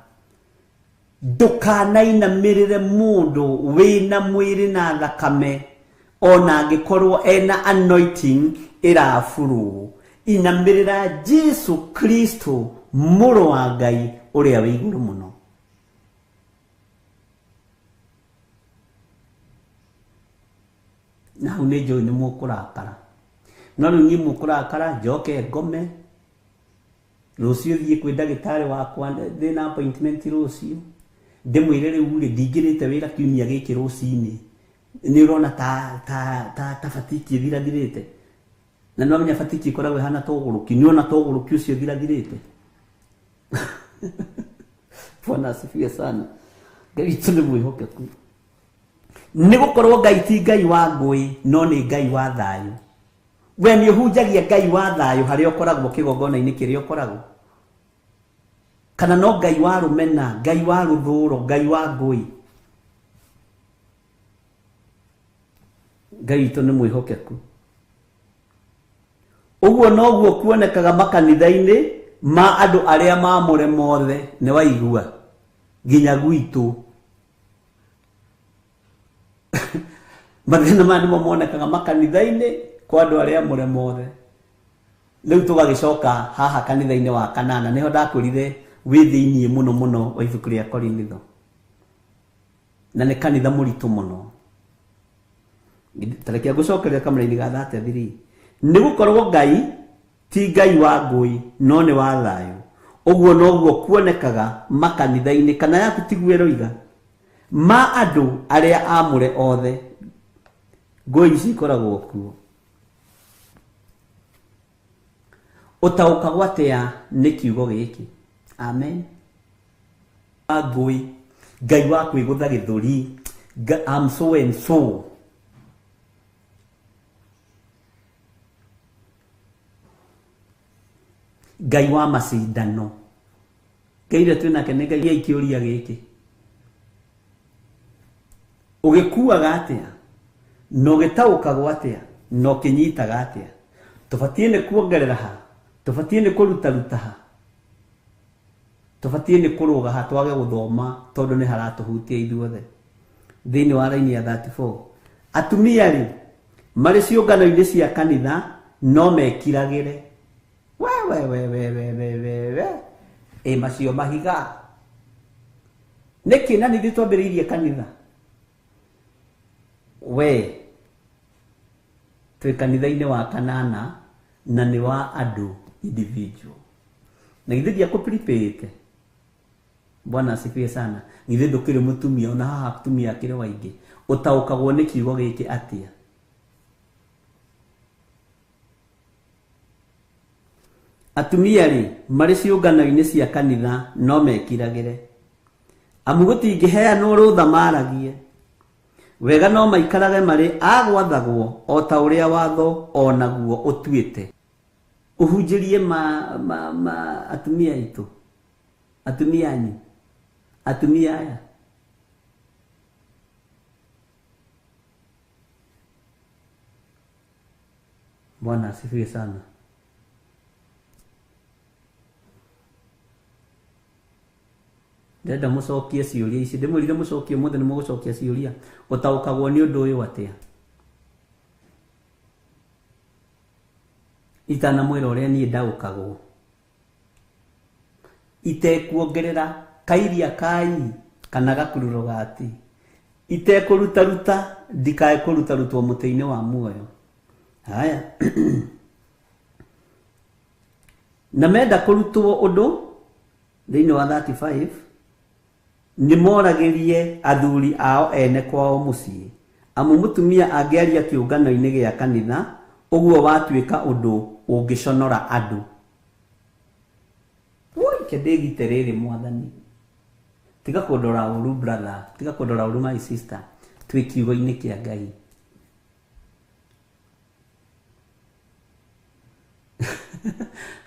Ndũkanainamĩrĩre mũndũ wĩna mwĩrĩ na thakame ona angĩkorwo ena anointing ĩraburwo. Inamĩrĩra Jesu Kristo mũrũ wa Ngai ũrĩa wĩ igũrũ mũno. Na hau nĩ njũĩ nĩ mũkũrakara. No rĩu niĩ mũkũrakara njoke ngome. Rũciũ thiĩ kwĩ ndagĩtarĩ wakwa ndĩna appointment rũciũ. Ndĩmwĩre rĩu rĩ ndingĩrĩte wĩra kiumia gĩkĩ rũcinĩ. Nĩ ũrona ta fatiki ĩthirathirĩte. Na nĩ wamenya fatiki ĩkoragwo ĩhana ta ũgũrũki. Nĩ ũrona ta ũgũrũki ũcio ũthirathirĩte. Bwana asifiwe sana. Ngai witũ nĩ mwĩhokeku. Nĩ gũkorwo Ngai ti Ngai wa ngũĩ, no nĩ Ngai wa thayũ. We nĩ ũhunjagia Ngai wa thayũ harĩa ũkoragwo kĩgongona-inĩ kĩrĩa ũkoragwo. Kana no Ngai wa rũmena, Ngai wa rũthũro, Ngai wa ngũĩ. Ngai witũ nĩ mwĩhokeku. Ũguo noguo kuonekaga makanitha-inĩ ma andũ arĩa maamũre mothe, nĩ waigua nginya gwitũ. Mathĩna maya nĩmo monekaga makanitha-inĩ kwa andũ arĩa amũre mothe. Rĩu tũgagĩcoka haha kanitha-inĩ wa kanana, nĩho ndakwĩrire wĩ thĩiniĩ mũno mũno wa ibuku rĩa Korinitho. Na nĩ kanitha mũritũ mũno. Ta reke ngũcokeria kamũraini ga 33. Nĩ gũkorwo Ngai ti Ngai wa ngũĩ, no nĩ wa thayũ. Ũguo noguo kuonekaga makanitha-inĩ, kana yaku tiguo ĩroiga, ma andũ arĩa amũre othe. Ngũĩ ici ikoragwo kuo. Ũtaũkagwo atĩa nĩ kiugo gĩkĩ? Amen. Ngũĩ, Ngai wa kwĩgũtha gĩthũri, I'm so and so. Ngai wa macindano. Ngai ũrĩa twĩ nake nĩ Ngai kĩũria gĩkĩ. Ũgĩkuaga atĩa? Na ũgĩtaũkagwo atĩa? Na ũkĩnyitaga atĩa? Tũbatiĩ nĩ kuongerera ha? Tũbatiĩ nĩ kũrutaruta ha? Tũbatiĩ nĩ kũrũga ha twage gũthoma tondũ nĩ haratũhutia ithuothe. Thĩinĩ wa raini ya 34. Atumia rĩ, marĩ ciũngano-inĩ cia kanitha no mekiragĩre. We we we we we we we we. Ĩ macio mahiga. Nĩkĩ na nithuĩ twambĩrĩirie kanitha? We twĩ kanitha-inĩ wa kanana na nĩ wa andũ individual. Na githĩ ndiakũprepare? Bwana asifiwe sana. Githĩ ndũkĩrĩ mũtumia, ona haha atumia akĩrĩ waingĩ. Ũtaũkagwo nĩ kiugo gĩkĩ atĩa? Atumia rĩ, marĩ ciũngano-inĩ cia kanitha no mekiragĩre. Amu gũtingĩheanwo rũtha maragie. Wega no maikarage marĩ a gwathagwo o ta ũrĩa watho o naguo ũtuĩte. Ũhunjĩrie ma atumia aitũ, atumia anyu, atumia aya. Bwana asifiwe sana. Ndĩrenda mũcokie ciũria ici, ndĩmwĩrire mũcokie ũmũthĩ nĩ mũgũcokia ciũria. Ũtaũkagwo nĩ ũndũ ũyũ atĩa? Itanamwĩra ũrĩa niĩ ndaũkagwo itekuongerera kairia kai kana gakururo gati itekũrutaruta ndikae kũrutarutwo mũtĩ-inĩ wa muoyo. Haya. Na menda kũrutwo ũndũ thĩinĩ wa 35 nĩ moragĩrie athuri ao ene kwao mũciĩ, amu mũtumia angĩaria kĩũngano-inĩ gĩa kanitha ũguo watuĩka ũndũ ũngĩconora andũ. Woi, ke ndĩgite rĩrĩ mwathani, tiga kũndora ũru brother, tiga kũndora ũru my sister, twĩ kiugo-inĩ kĩa Ngai.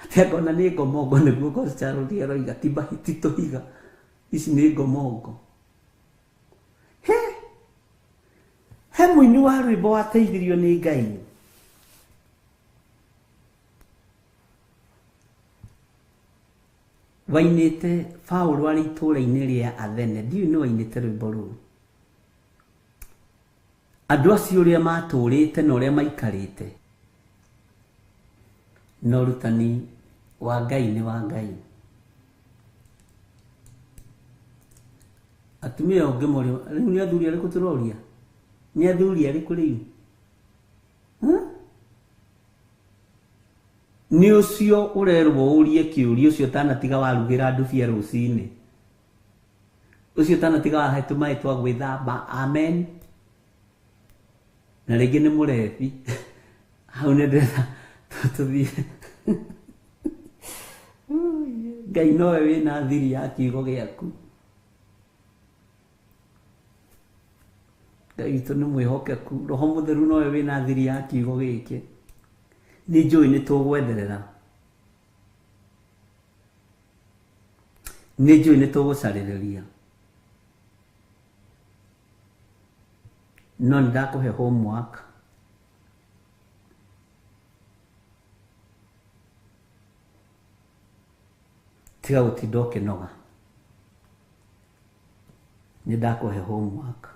Atĩ angona nĩ ngomongo nĩguo Goscarũri aroiga, ti ti tũhiga, ici nĩ ngomongo. He mũini wa rwĩmbo wateithirio nĩ Ngai. Wainĩte Paũlũ arĩ itũũra-inĩ rĩa Athene, ndiũĩ nĩ wainĩte rwĩmbo rũu. Andũ acio ũrĩa matũrĩte na ũrĩa maikarĩte, na ũrutani wa Ngai nĩ wa Ngai. Atumia ũngĩmoria rĩu nĩ athuri arĩkũ tũroria? Nĩ athuri arĩkũ rĩu? Nĩ ũcio ũrerwo ũrie kĩũria, ũcio ũtanatiga warugĩra ndubia rũcinĩ, ũcio ũtanatiga wahe tũmaĩ twa gwĩthamba, amen. Na rĩngĩ nĩ mũrebi. Hau nĩ ndĩrenda tũthiĩ. Ngai nowe wĩna thiri ya kiugo gĩaku. Ngai witũ nĩ mwĩhokeku, Roho Mũtheru nowe wĩna thiri ya kiugo gĩkĩ. Nĩ njũĩ nĩ tũgwetherera, nĩ njũĩ nĩ tũgũcarĩrĩria, no nĩ ndakũhe homework. Tiga gũtinda ũkĩnoga, nĩ ndakũhe homework.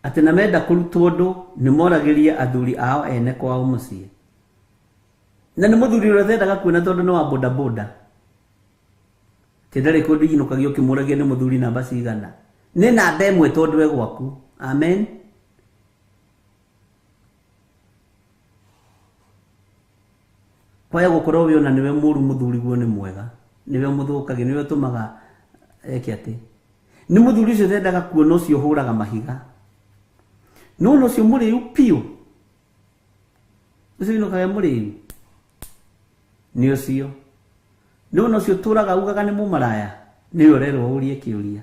Atĩ na menda kũrutwo ũndũ nĩ moragĩrie athuri ao ene kwao mũciĩ. Na nĩ mũthuri ũrĩa ũtendaga kuona tondũ nĩ wa bodaboda. Atĩ ndarĩ kũndũ inũkagio ũkĩmũragia nĩ mũthuri namba cigana. Nĩ namba ĩmwe tondũ e gwaku. Amen. Kwaya gũkorwo wĩ ona nĩwe mũru, mũthuri guo nĩ mwega, nĩwe mũthũkagia, nĩwe ũtũmaga eke atĩ. Nĩ mũthuri ũcio ũtendaga kuona ũcio ũhũraga mahiga. No ona ũcio mũrĩu piũ, ũcio inũkaga mũrĩu nĩ ũcio. No ona ũcio ũtũraga ugaga nĩ mũmaraya, nĩwe ũrerwo ũrie kĩũria.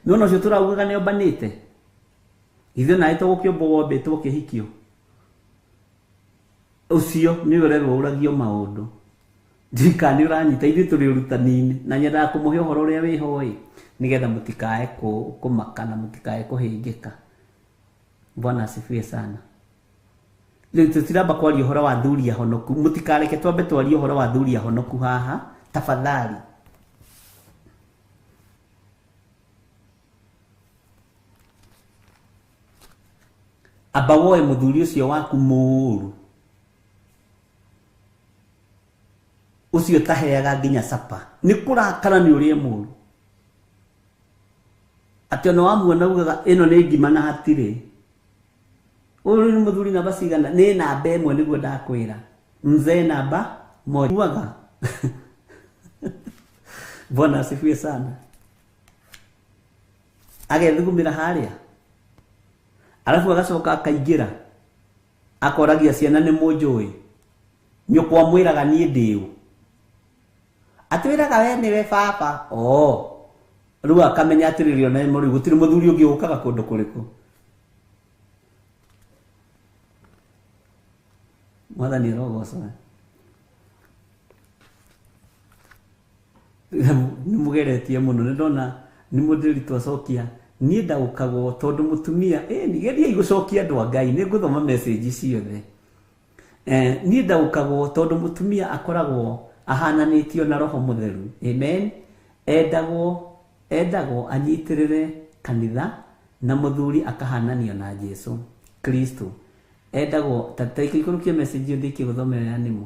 No ona ũcio ũtũraga ugaga nĩ ombanĩte, ithuĩ nawe to gũkĩũmbwo wombĩtwo ũkĩhikio, ũcio nĩwe ũrerwo ũragio maũndũ. Ndika nĩ ũranyita, ithuĩ tũrĩ ũrutani-inĩ na nyendaga kũmũhe ũhoro ũrĩa wĩho ĩ, nĩgetha mũtikae kũmaka na mũtikae kũhĩngĩka. Bwana asifiwe sana. Rĩu tũtiramba kwaria ũhoro wa athuri ahonoku, mũtikareke twambe twarie ũhoro wa athuri ahonoku haha tafadhali. Amba woe mũthuri ũcio waku mũũru, ũcio ũtaheaga nginya sapa, nĩ kũrakara nĩ ũrĩa mũũru, atĩ ona wamuona ugaga ĩno nĩ ngima na hatirĩ. Ũyũ nĩ mũthuri namba cigana? Nĩ namba ĩmwe nĩguo ndakwĩra, mzee namba moja. Ugaga Bwana asifiwe sana. Agethugumĩra harĩa, arabu agacoka akaingĩra akoragia ciana nĩ mũnjũĩ, nyũkwa mwĩraga niĩ ndĩũ, atwĩraga we nĩwe baba. Oh, rĩu akamenya atĩrĩrĩ, ona rĩu gũtirĩ mũthuri ũngĩ ũkaga kũndũ kũrĩkũ. Mwathani arogocwo. Nĩ mũgeretie mũno, nĩ ndona nĩ mũndĩri twacokia. Niĩ ndaũkagwo tondũ mũtumia, nĩ geriai gũcokia andũ a Ngai, nĩ ngũthoma message ciothe. Niĩ ndaũkagwo tondũ mũtumia akoragwo ahananĩtio na Roho Mũtheru. Amen. Endagwo anyitĩrĩre kanitha, na mũthuri akahananio na Jesu Kristo. Endagwo ta ta ikũrũkie message ĩyo ndĩkie gũthoma ĩyo ya nĩmo.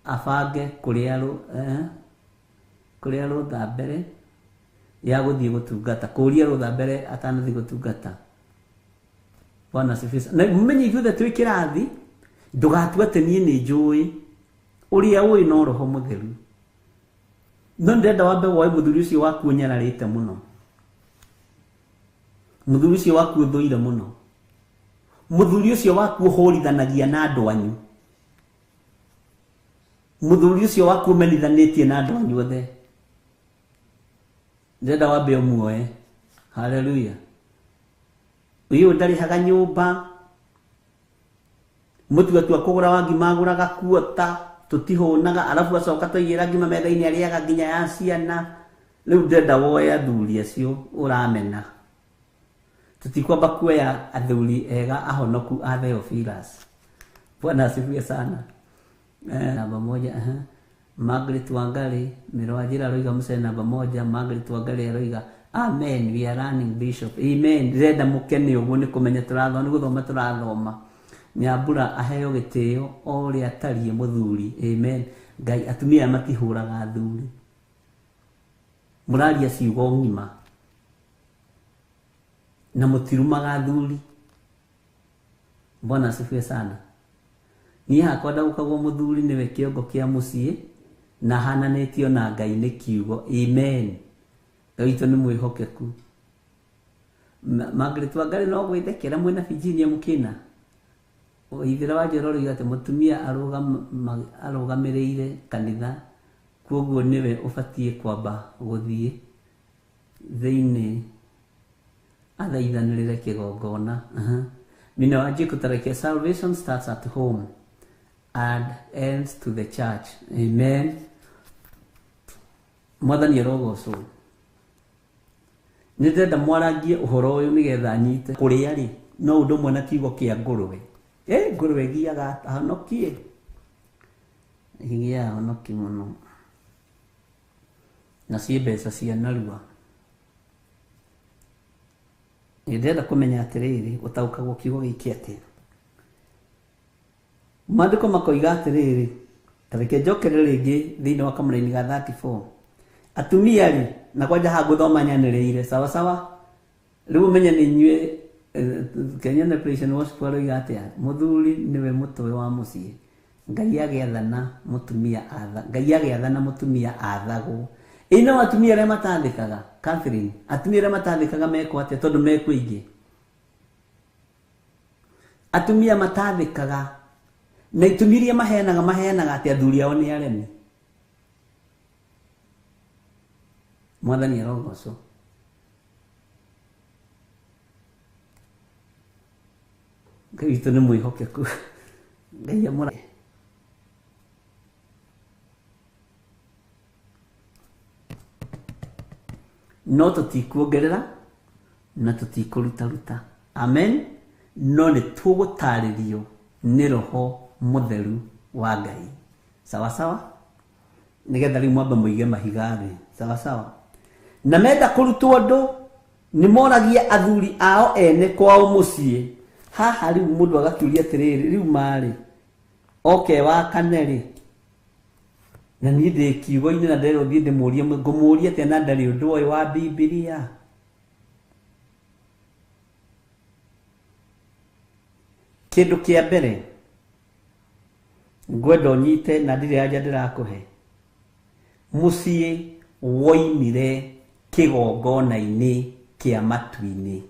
Abange kũrĩa rũ eh, kũrĩa rũtha mbere ya gũthiĩ gũtungata, kũria rũtha mbere atanathiĩ gũtungata. Bwana asifiwe sana. Na mumenye ithuothe twĩ kĩrathi, ndũgatue atĩ niĩ nĩ njũĩ. Ũrĩa ũĩ no Roho Mũtheru. No ndĩrenda wambe woe mũthuri ũcio waku ũnyararĩte mũno. Mũthuri ũcio waku ũthũire mũno. Mũthuri ũcio waku ũhũrithanagia na andũ anyu. Mũthuri ũcio waku ũmenithanĩtie na andũ anyu othe. Ndĩrenda wambe ũmuoe. Haleluya. Ũyũ ndarĩhaga nyũmba. Mũtu atua kũgũra wa ngima agũraga kuota, tũtihũnaga, arabu acoka twaigĩra ngima metha-inĩ arĩaga nginya ya ciana. Rĩu ndĩrenda woe athuri acio ũramena. Tũtikwamba kuoya athuri ega ahonoku a Theophilus. Bwana asifiwe sana. Namba moja, aha. Margaret Wangari, Mĩrwanjĩra aroiga mũcere namba moja, Margaret Wangari aroiga amen, we are learning bishop. Amen. Ndĩrenda mũkene ũguo nĩ kũmenya tũrathoma, nĩ gũthoma tũrathoma. Nyambura aheo gĩtĩo o ũrĩa atariĩ mũthuri. Amen. Ngai, atumia aya matihũraga athuri. Mũraria ciugo ng'ima. Na mũtirumaga athuri. Bwana asifiwe sana. Niĩ hakwa ndaũkagwo mũthuri nĩwe kĩongo kĩa mũciĩ na hananĩtio na Ngai nĩ kiugo. Amen. Ngai witũ nĩ mwĩhokeku. Margaret Wangari no gwĩthekera mwĩna Virginia Mũkĩna. Waithera wa Njoro aroiga atĩ mũtumia arũgamĩrĩire kanitha, kwoguo nĩwe ũbatiĩ kwamba gũthiĩ thĩinĩ athaithanĩrĩre kĩgongona. Aha. Mina wa Njĩkũ tareke, salvation starts at home and ends to the church. Amen. Mwathani arogocwo. Nĩ ndĩrenda mwarangie ũhoro ũyũ nĩgetha nyite. Kũrĩa rĩ, no ũndũ ũmwe na kiugo kĩa ngũrwe. Ngũrwe ĩgiaga ahonokie. Ĩgiaga ahonoki mũno. Na ciĩ mbeca cia narua. Nĩ ndĩrenda kũmenya atĩrĩrĩ, ũtaũkagwo kiugo gĩkĩ atĩa. Maandĩko makoiga atĩrĩrĩ, ta reke njokere rĩngĩ thĩinĩ wa kamũraini ga 34. Atumia rĩ, na kwanja haha ngũthoma nyanĩrĩire, sawa sawa? Rĩu ũmenye nĩ inyuĩ, Kenya na Praise and Worship aroiga atĩa? Mũthuri nĩwe mũtwe wa mũciĩ. Ngai agĩathana mũtumia atha, Ngai agĩathana mũtumia athagwo. Ĩ no atumia arĩa matathĩkaga, Catherine, atumia arĩa matathĩkaga mekwo atĩa tondũ mekwo aingĩ? Atumia matathĩkaga na itũmi iria maheanaga, maheanaga atĩ athuri ao nĩ aremi. Mwathani arogocwo. Ngai witũ nĩ mwĩhokeku. Ngai amũra. No tũtikuongerera na tũtikũrutaruta. Amen. No nĩ tũgũtarĩrio nĩ Roho Mũtheru wa Ngai. Sawa sawa? Nĩgetha rĩu mwambe mũige mahiga thĩ. Sawa sawa? Na menda kũrutwo ũndũ nĩ moragia athuri ao ene kwao mũciĩ. Haha rĩu mũndũ agakĩũria atĩrĩrĩ, rĩu marĩ oke wakane rĩ, na niĩ ndĩ kiugo-inĩ na nderwo thiĩ ndĩmũrie, ngũmũria atĩa na ndarĩ ũndũ oĩ wa Bibilia. Kĩndũ kĩa mbere ngwenda ũnyite na ndirĩ anja ndĩrakũhe, mũciĩ woimire kĩgongona-inĩ kĩa matu-inĩ.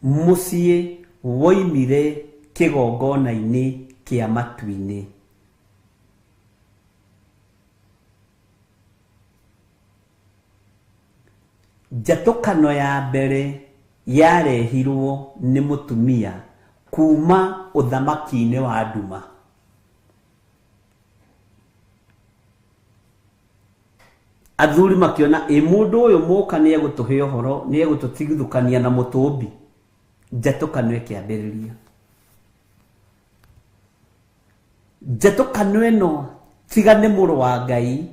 Mũciĩ woimire kĩgongona-inĩ kĩa matu-inĩ. Njatũkano ya mbere yarehirwo nĩ mũtumia kuma ũthamaki-inĩ wa nduma. Athuri makĩona ĩ mũndũ ũyũ mũka nĩ egũtũhe ũhoro, nĩ egũtũtigithũkania na mũtũmbi. Njatũkano ĩkĩambĩrĩria. Njatũkano ĩno tiga nĩ mũrũ wa Ngai,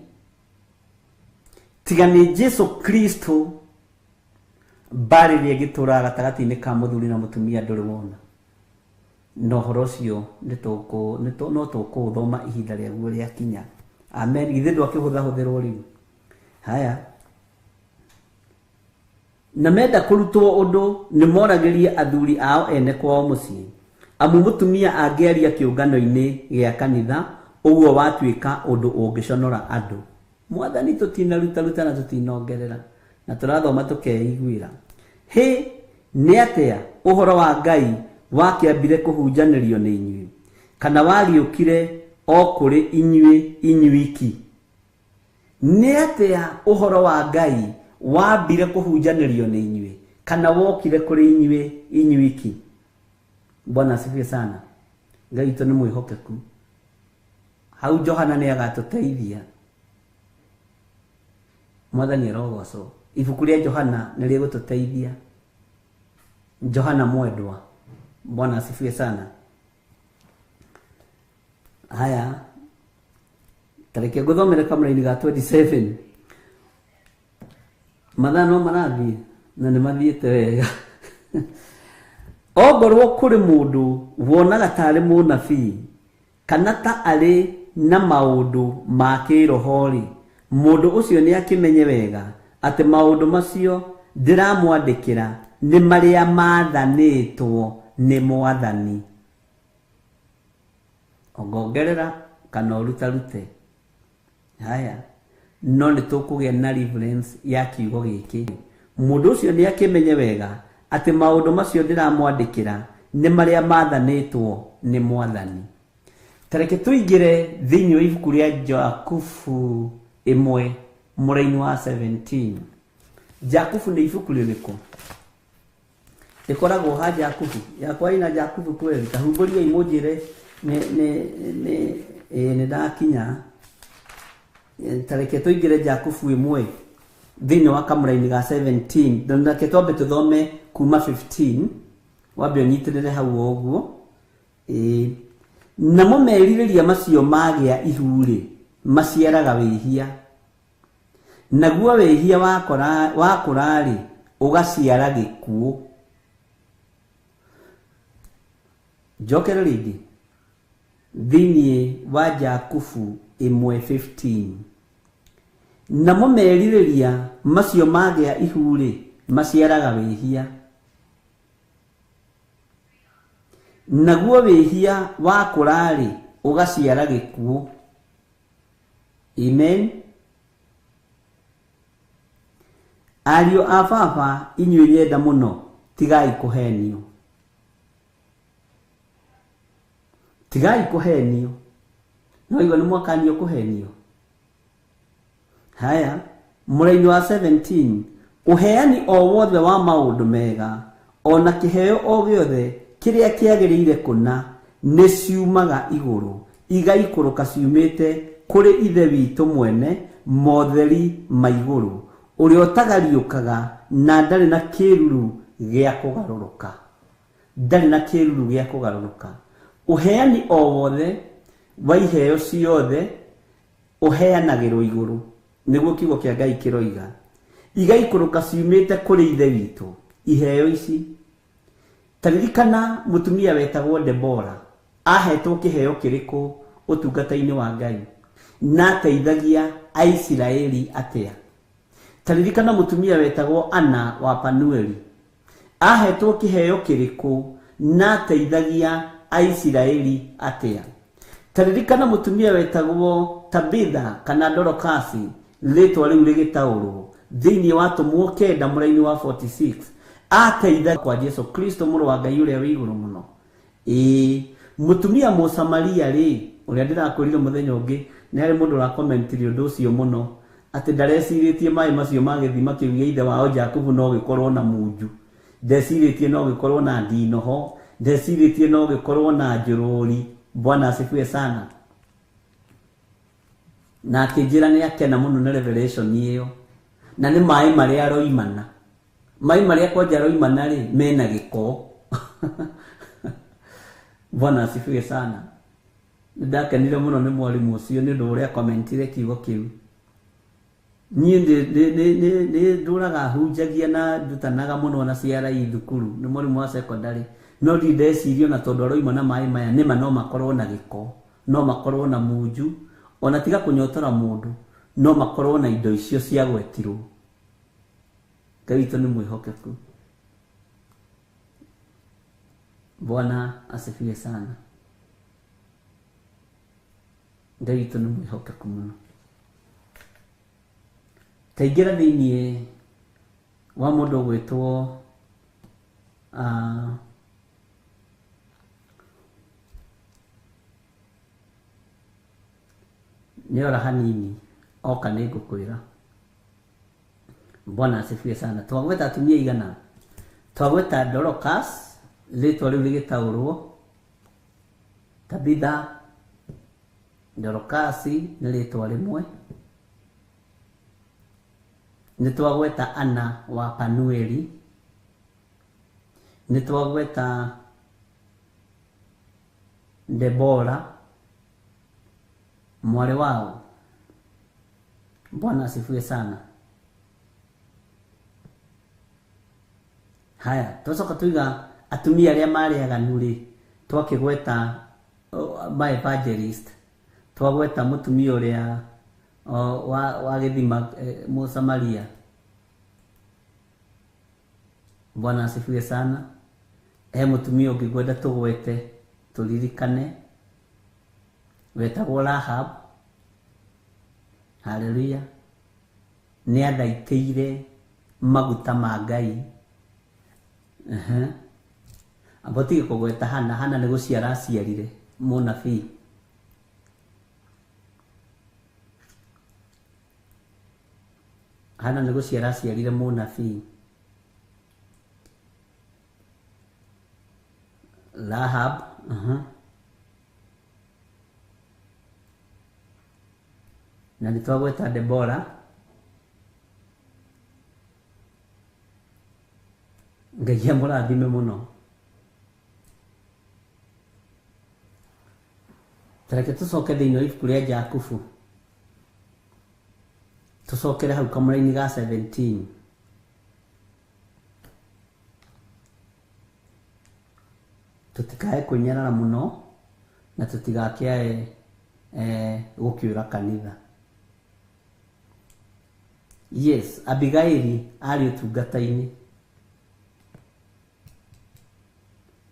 tiga nĩ Jesu Kristo, mbarĩ ĩrĩa ĩngĩtũraga gatagatĩ-inĩ ka mũthuri na mũtumia ndũrĩ wona. Na ũhoro ũcio no tũkũũthoma ihinda rĩaguo rĩakinya. Amen. Githĩ ndwakĩhũthahũthĩrwo rĩu? Haya. Na menda kũrutwo ũndũ nĩ moragĩrie athuri ao ene kwao mũciĩ. Amu mũtumia angĩaria kĩũngano-inĩ gĩa kanitha, ũguo watuĩka ũndũ ũngĩconora andũ. Mwathani tũtinarutaruta na tũtinongerera, na tũrathoma tũkeiguĩra. Hĩ, nĩ atĩa ũhoro wa Ngai wakĩambire kũhunjanĩrio nĩ inyuĩ? Kana wagĩũkire o kũrĩ inyuĩ inyuiki? Nĩ atĩa ũhoro wa Ngai wambire kũhunjanĩrio nĩ inyuĩ? Kana wokire kũrĩ inyuĩ inyuiki? Bwana asifiwe sana. Ngai witũ nĩ mwĩhokeku. Hau Johana nĩ agatũteithia. Mwathani arogocwo. Ibuku rĩa Johana nĩ rĩgũtũteithia. Johana mwendwa. Bwana asifiwe sana. Haya, tareke ngũthomere kamũraini ga 27. Mathaa no marathiĩ na nĩ mathiĩte wega. Ongorwo kũrĩ mũndũ wonaga tarĩ mũnabii kana ta arĩ na maũndũ ma kĩroho-rĩ, mũndũ ũcio nĩ akĩmenye wega atĩ maũndũ macio ndĩramwandĩkĩra nĩ marĩa maathanĩtwo nĩ Mwathani. Ongongerera kana ũrutarute. Haya, no nĩ tũkũgĩa na reference ya kiugo gĩkĩ. Mũndũ ũcio nĩ akĩmenye wega atĩ maũndũ macio ndĩramwandĩkĩra nĩ marĩa maathanĩtwo nĩ Mwathani. Tareke tũingĩre thĩinĩ wa ibuku rĩa Jakubu 1 mũraini wa 17. Jakubu nĩ ibuku rĩrĩkũ? Rĩkoragwo ha Jakubu. Yakwa ĩna Jakubu kweli. Ta humbũriai mũnjĩre nĩ ndakinya. Tareke tũingĩre Jakubu 1 thĩinĩ wa kamũraini ga 17. Reke twambe tũthome kuma 15. Wambe ũnyitĩrĩre hau o ũguo. Namo merirĩria macio magĩa ihu-rĩ, maciaraga wĩhia. Naguo wĩhia wakũra-rĩ, ũgaciara gĩkuũ. Njokere rĩngĩ thĩinĩ wa Jakubu 1:15. Namo merirĩria macio magĩa ihu-rĩ, maciaraga wĩhia. Naguo wĩhia wakũra-rĩ, ũgaciara gĩkuũ. Amen. Ariũ a baba, inyuĩ nyenda mũno, tigai kũhenio. Tigai kũhenio. No igua nĩ mwakanio kũhenio. Haya, mũraini wa 17. Ũheani o wothe wa maũndũ mega, ona kĩheo o gĩothe kĩrĩa kĩagĩrĩire kũna, nĩ ciumaga igũrũ, igaikũrũka ciumĩte kũrĩ Ithe witũ mwene motheri ma igũrũ, ũrĩa ũtagariũkaga na ndarĩ na kĩruru gĩa kũgarũrũka. Ndarĩ na kĩruru gĩa kũgarũrũka. Ũheani o wothe wa iheo ciothe ũheanagĩrwo igũrũ, nĩguo kiugo kĩa Ngai kĩroiga. Igaikũrũka ciumĩte kũrĩ Ithe witũ. Iheo ici. Ta ririkana mũtumia wetagwo Debora ahetwo kĩheo kĩrĩkũ ũtungata-inĩ wa Ngai, na ateithagia Aisiraeli atĩa? Ta ririkana mũtumia wetagwo Ana wa Panueli ahetwo kĩheo kĩrĩkũ, na ateithagia Aisiraeli atĩa? Ta ririkana mũtumia wetagwo Tabitha kana Dorokasi, rĩtwa rĩu rĩgĩtaũrwo thĩinĩ wa Atũmwo 9 mũraini wa 46, ateithagia kwa Jesu Kristo mũrũ wa Ngai ũrĩa wĩ igũrũ mũno. Mũtumia Mũsamaria rĩ, ũrĩa ndĩrakwĩrire mũthenya ũngĩ, nĩ harĩ mũndũ ũrakomentire ũndũ ũcio mũno, atĩ ndarecirĩtie maĩ macio ma gĩthima kĩu gĩa ithe wao Jakubu no gĩkorwo na munju, ndecirĩtie no gĩkorwo na ndinoho, ndecirĩtie no gĩkorwo na njũrũri. Bwana asifiwe sana. Na akĩnjĩra nĩ akena mũno nĩ revelation ĩyo, na nĩ maĩ marĩa aroimana. Maĩ marĩa kwanja aroimana rĩ, mena gĩko. Bwana asifiwe sana. Nĩndakenire mũno nĩ mwarimũ ũcio nĩ ũndũ ũrĩa komentire kiugo kĩu. Niĩ nĩ ndũraga hunjagia na ndutanaga mũno na CRE thukuru, nĩ mwarimũ wa secondary. No ndirĩ ndeciria ona tondũ aroima na maĩ maya nĩma no makorwo na gĩko, no makorwo na munju, ona tiga kũnyotora mũndũ, no makorwo na indo icio ciagwetirwo. Ngai witũ nĩ mwĩhokeku. Bwana asifiwe sana. Ngai witũ nĩ mwĩhokeku mũno. Taingĩra thĩiniĩ wa mũndũ ũgwĩtwo nĩ ora hanini oka nĩ ngũkwĩra. Bwana asifiwe sana. Twagweta atumia igana? Twagweta Dorcas, rĩtwa rĩu rĩgĩtaũrwo Tabitha. Dorcas nĩ rĩtwa rĩmwe. Nĩ twagweta Anna wa Panueli. Nĩ twagweta Debora mwarĩ wao. Bwana asifiwe sana. Haya, twacoka tuiga atumia arĩa marĩ aganu rĩ, twakĩgweta ma evangelist, twagweta mũtumia ũrĩa wa gĩthima Mũsamaria. Bwana asifiwe sana. He mũtumia ũngĩ ngwenda tũgwete tũririkane, wetagwo Rahab. Haleluya. Nĩ athaitĩire maguta ma Ngai. Amba tige kũgweta Hana. Hana nĩ gũciara aciarire mũnabii. Hana nĩ gũciara aciarire mũnabii. Rahab. Na nĩ twagweta Debora. Ngai amũrathime mũno. Tareke tũcoke thĩinĩ wa ibuku rĩa Jakubu, tũcokere hau kamũra-inĩ ga 17. Tũtikae kwĩnyarara mũno na tũtigakĩae gũkĩũra kanitha. Yes, Abigaili arĩ ũtungata-inĩ.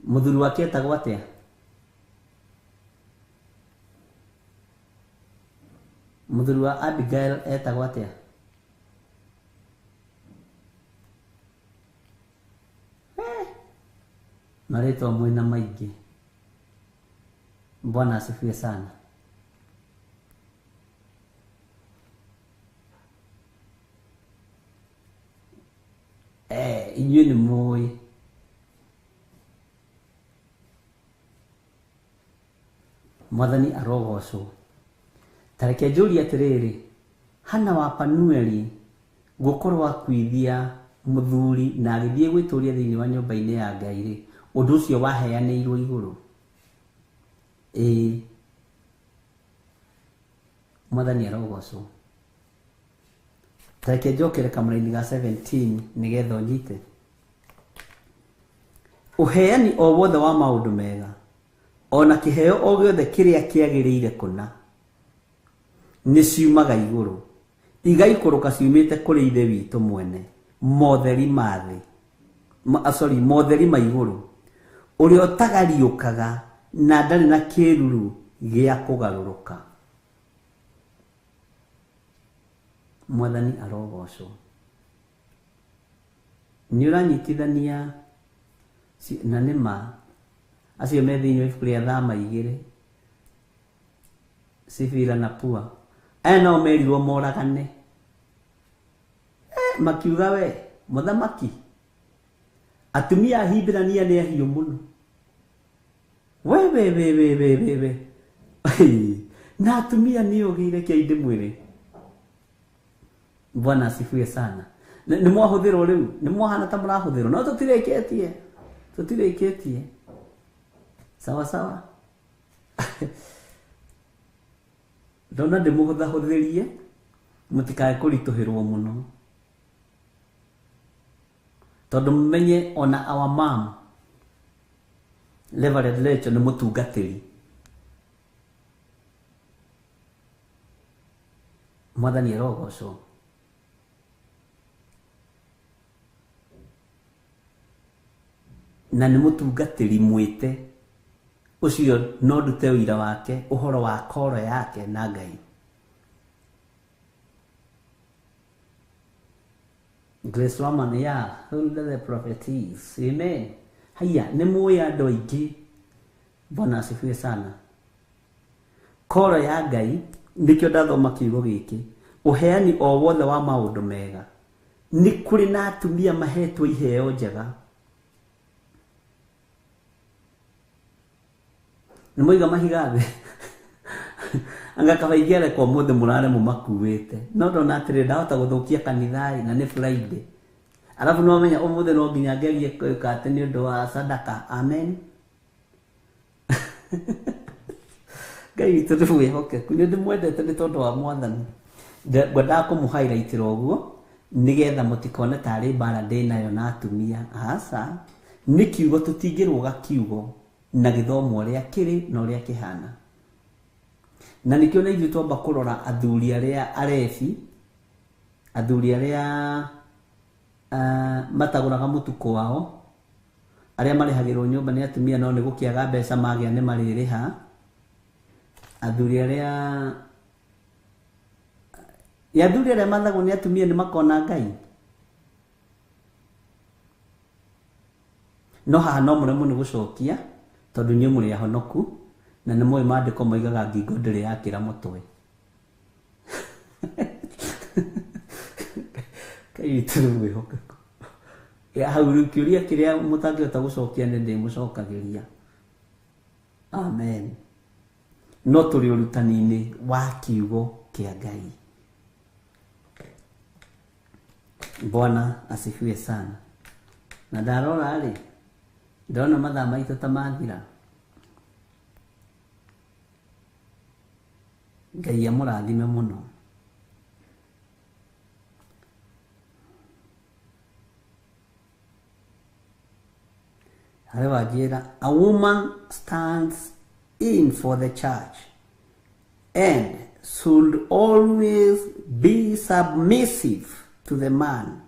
Mũthuri wake etagwo atĩa? Mũthuri wa Abigail etagwo atĩa? Marĩtwa mwĩna maingĩ. Bwana asifiwe sana. Inyuĩ nĩ mũĩ. Mwathani arogocwo. Tareke njũrie atĩrĩrĩ, Hana wa Panueli gũkorwo akuithia mũthuri na agĩthiĩ gwĩtũria thĩinĩ wa nyũmba-inĩ ya Ngai rĩ, ũndũ ũcio waheanĩirwo igũrũ? Ĩĩ. Mwathani arogocwo. Tareke njokere kamũra-inĩ ga 17 nĩgetha ũnyite. Ũheani o wothe wa maũndũ mega, ona kĩheo o gĩothe kĩrĩa kĩagĩrĩire kũna, nĩ ciumaga igũrũ, igaikũrũka ciumĩte kũrĩ Ithe witũ mwene, motheri ma thĩ, sorry, motheri ma igũrũ, ũrĩa ũtagariũkaga na ndarĩ na kĩruru gĩa kũgarũrũka. Mwathani arogocwo. Nĩ ũranyitithania na nĩ ma acio me thĩinĩ wa ibuku rĩa Thama 2, Sifira na Pua. Aya nao merirwo moragane. Makiuga we mũthamaki, atumia a Hibirania nĩ ahiũ mũno. We we we we we we we. Na atumia nĩ ogĩ, reke ndĩmwĩre. Bwana asifiwe sana. Nĩ mwahũthĩrwo rĩu, nĩ mwahana ta mũrahũthĩrwo, no tũtirĩkĩtie. Tũtirĩkĩtie. Sawa sawa. Ndona ndĩmũhũthahũthĩrie mũtikae kũritũhĩrwo mũno, tondũ mũmenye ona our mom Reverend Rachel nĩ mũtungatĩri. Mwathani arogocwo. Na nĩ mũtungatĩri mwĩte ũcio no ndute ũira wake ũhoro wa koro yake na Ngai. Grace Roman, yeah, hold the prophecies. Amen. Haya, nĩ mũĩ andũ aingĩ. Bwana asifiwe sana. Koro ya Ngai, nĩkĩo ndathoma kiugo gĩkĩ. Ũheani o wothe wa maũndũ mega. Nĩ kũrĩ na atumia mahetwo iheo njega. Nĩ mwaiga mahiga thĩ. Anga kabaigere kwa mũthĩ mũrare mũmakuĩte. No ndona atĩrĩ ndahota gũthũkia kanitha na nĩ Friday. Alafu no menya ũmũthĩ no nginya ngerie gwĩka atĩ nĩ ũndũ wa sadaka. Amen. Ngai witũ nĩ mwĩhokeku. Nĩ ndĩmwendete nĩ tondũ wa Mwathani. Ngwendaga kũmũ-highlightĩra ũguo nĩgetha mũtikone tarĩ mbara ndĩnayo na atumia. Aca, nĩ kiugo tũtingĩrũga kiugo na gĩthomo ũrĩa kĩrĩ na ũrĩa kĩhana. Na nĩkĩo na ithuĩ twamba kũrora athuri arĩa arebi, athuri arĩa matagũraga mũtu kwao, arĩa marĩhagĩrwo nyũmba nĩ atumia no nĩ gũkĩaga mbeca magĩa nĩ marĩrĩha, athuri arĩa athuri arĩa mathagwo nĩ atumia nĩ makona Ngai. No haha no mũremwo nĩ gũcokia tondũ inyuĩ mũrĩ ahonoku na nĩ mũĩ maandĩko moigaga ngingo ndĩrĩ yakĩra mũtwe. Ngai witũ nĩ mwĩhokeku. Hau rĩu kĩũria kĩrĩa mũtangĩhota gũcokia nĩ ndĩmũcokagĩria. Amen. No tũrĩ ũrutani-inĩ wa kiugo kĩa Ngai. Bwana asifiwe sana. Na ndarora rĩ, ndĩrona mathaa maitũ ta mathira. Ngai amũrathime mũno. Harĩ wanjĩra, a woman stands in for the church and should always be submissive to the man,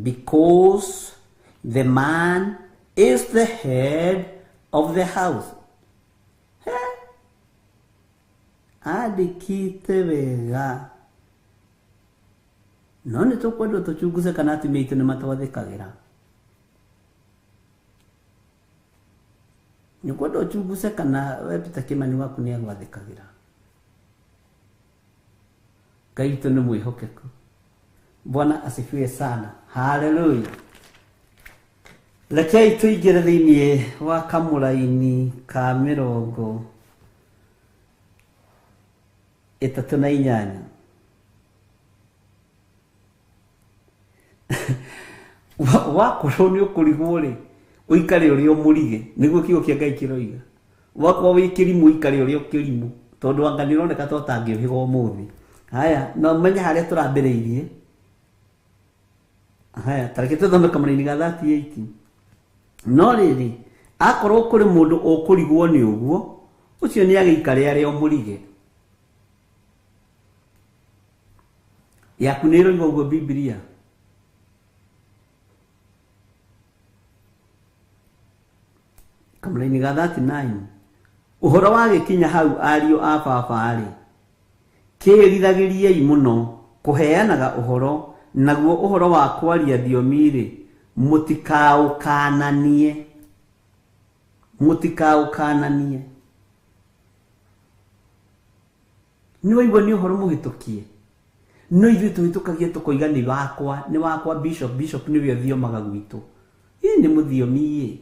because the man is the head of the house. Andĩkĩte wega. No nĩ tũkwendwo tũchunguze kana atumia aitũ nĩ matwathĩkagĩra. Nĩ kwendwo ũchunguze kana we Peter Kimani waku nĩ agwathĩkagĩra. Ngai witũ nĩ mwĩhokeku. Bwana asifiwe sana. Haleluya. Rekei tũingĩre thĩinĩ wa kamũraini ka 38. Wakorwo nĩ ũkũrigwo rĩ, ũikare ũrĩa ũmũrige, nĩguo kiugo kĩa Ngai kĩroiga. Wakorwo wĩ kĩrimũ ũikare ũrĩa ũkĩrimũ, tondũ anga nĩ ũroneka ta ũtangĩũhĩga ũmũthĩ. Haya, no menye harĩa tũrambĩrĩirie. Haya, ta reke tũthome kamũraini ga 38. No rĩrĩ, akorwo kũrĩ mũndũ ũkũrigwo nĩ ũguo, ũcio nĩ agĩikare arĩa ũmũrige. Yaku nĩ ĩroiga ũguo Bibilia. Kamũraini ga 39. Ũhoro wagĩkinya hau ariũ a baba rĩ, kĩĩrithagĩriei mũno kũheanaga ũhoro, naguo ũhoro wa kwaria thiomi rĩ, mũtikaũkananie. Mũtikaũkananie. Nĩ waigua nĩ ũhoro mũhĩtũkie. No ithuĩ tũhĩtũkagia tũkoiga nĩ wakwa, nĩ wakwa bishop, bishop nĩwe ũthiomaga gwitũ. Ĩ nĩ mũthiomi ĩ.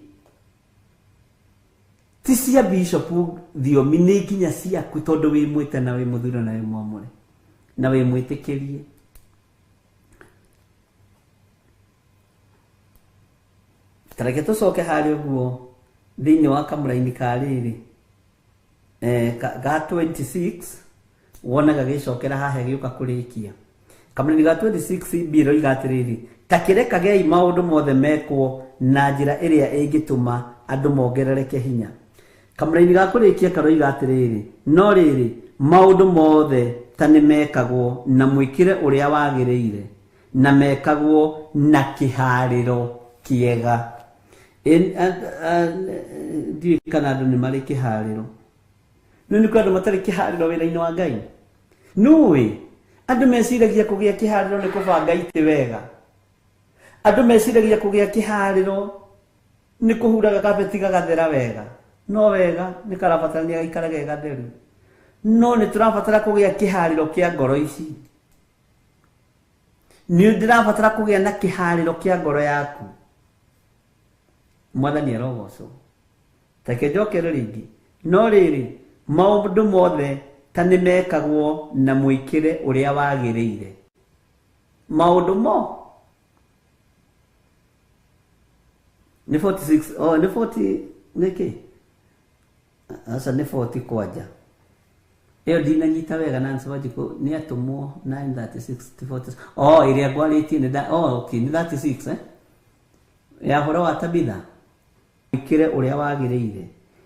Ti cia bishop thiomi nĩ nginya ciaku tondũ wĩ mwĩte na wĩ mũthure na wĩ mwamũre na wĩ mwĩtĩkĩrie. Ta reke tũcoke harĩa ũguo thĩinĩ wa kamũraini ka rĩrĩ, ga 26, wone gagĩcokera haha gĩũka kũrĩkia. Kamũraini ga 26 B ĩroiga atĩrĩrĩ, ta kĩrekagei maũndũ mothe mekwo na njĩra ĩrĩa ĩngĩtũma Andũ mongerereke hinya. Kamũraini ga kũrĩkia karoiga atĩrĩrĩ, no rĩrĩ, maũndũ mothe ta nĩ mekagwo na mwĩkĩre ũrĩa wagĩrĩire, na mekagwo na kĩharĩro kĩega. Ndiũĩ kana andũ nĩ marĩ kĩharĩro. No nĩ kũrĩ andũ matarĩ kĩharĩro wĩra-inĩ wa Ngai. Nũĩ, andũ meciragia kũgĩa kĩharĩro nĩ kũbanga itĩ wega. Andũ meciragia kũgĩa kĩharĩro nĩ kũhuraga kabeti gagathera wega. No wega nĩ karabatarania gaikare ge gatheru. No nĩ tũrabatara kũgĩa kĩharĩro kĩa ngoro ici. Nĩ ndĩrabatara kũgĩa na kĩharĩro kĩa ngoro yaku. Mwathani arogocwo. Reke njokere rĩngĩ. No rĩrĩ, maũndũ mothe ta nĩ mekagwo na mwĩkĩre ũrĩa wagĩrĩire. Maũndũ mo nĩ 46, oh, nĩ 40, nĩ kĩ? Aca nĩ 40 kwanja. Ĩyo ndinanyita wega Nancy Wanjikũ nĩ atũmwo 936 to 46. Oh, ĩrĩa ngwarĩtie nĩ oh, okay, nĩ 36, eh? Ya ũhoro wa Tabitha. Mwĩkĩre ũrĩa wagĩrĩire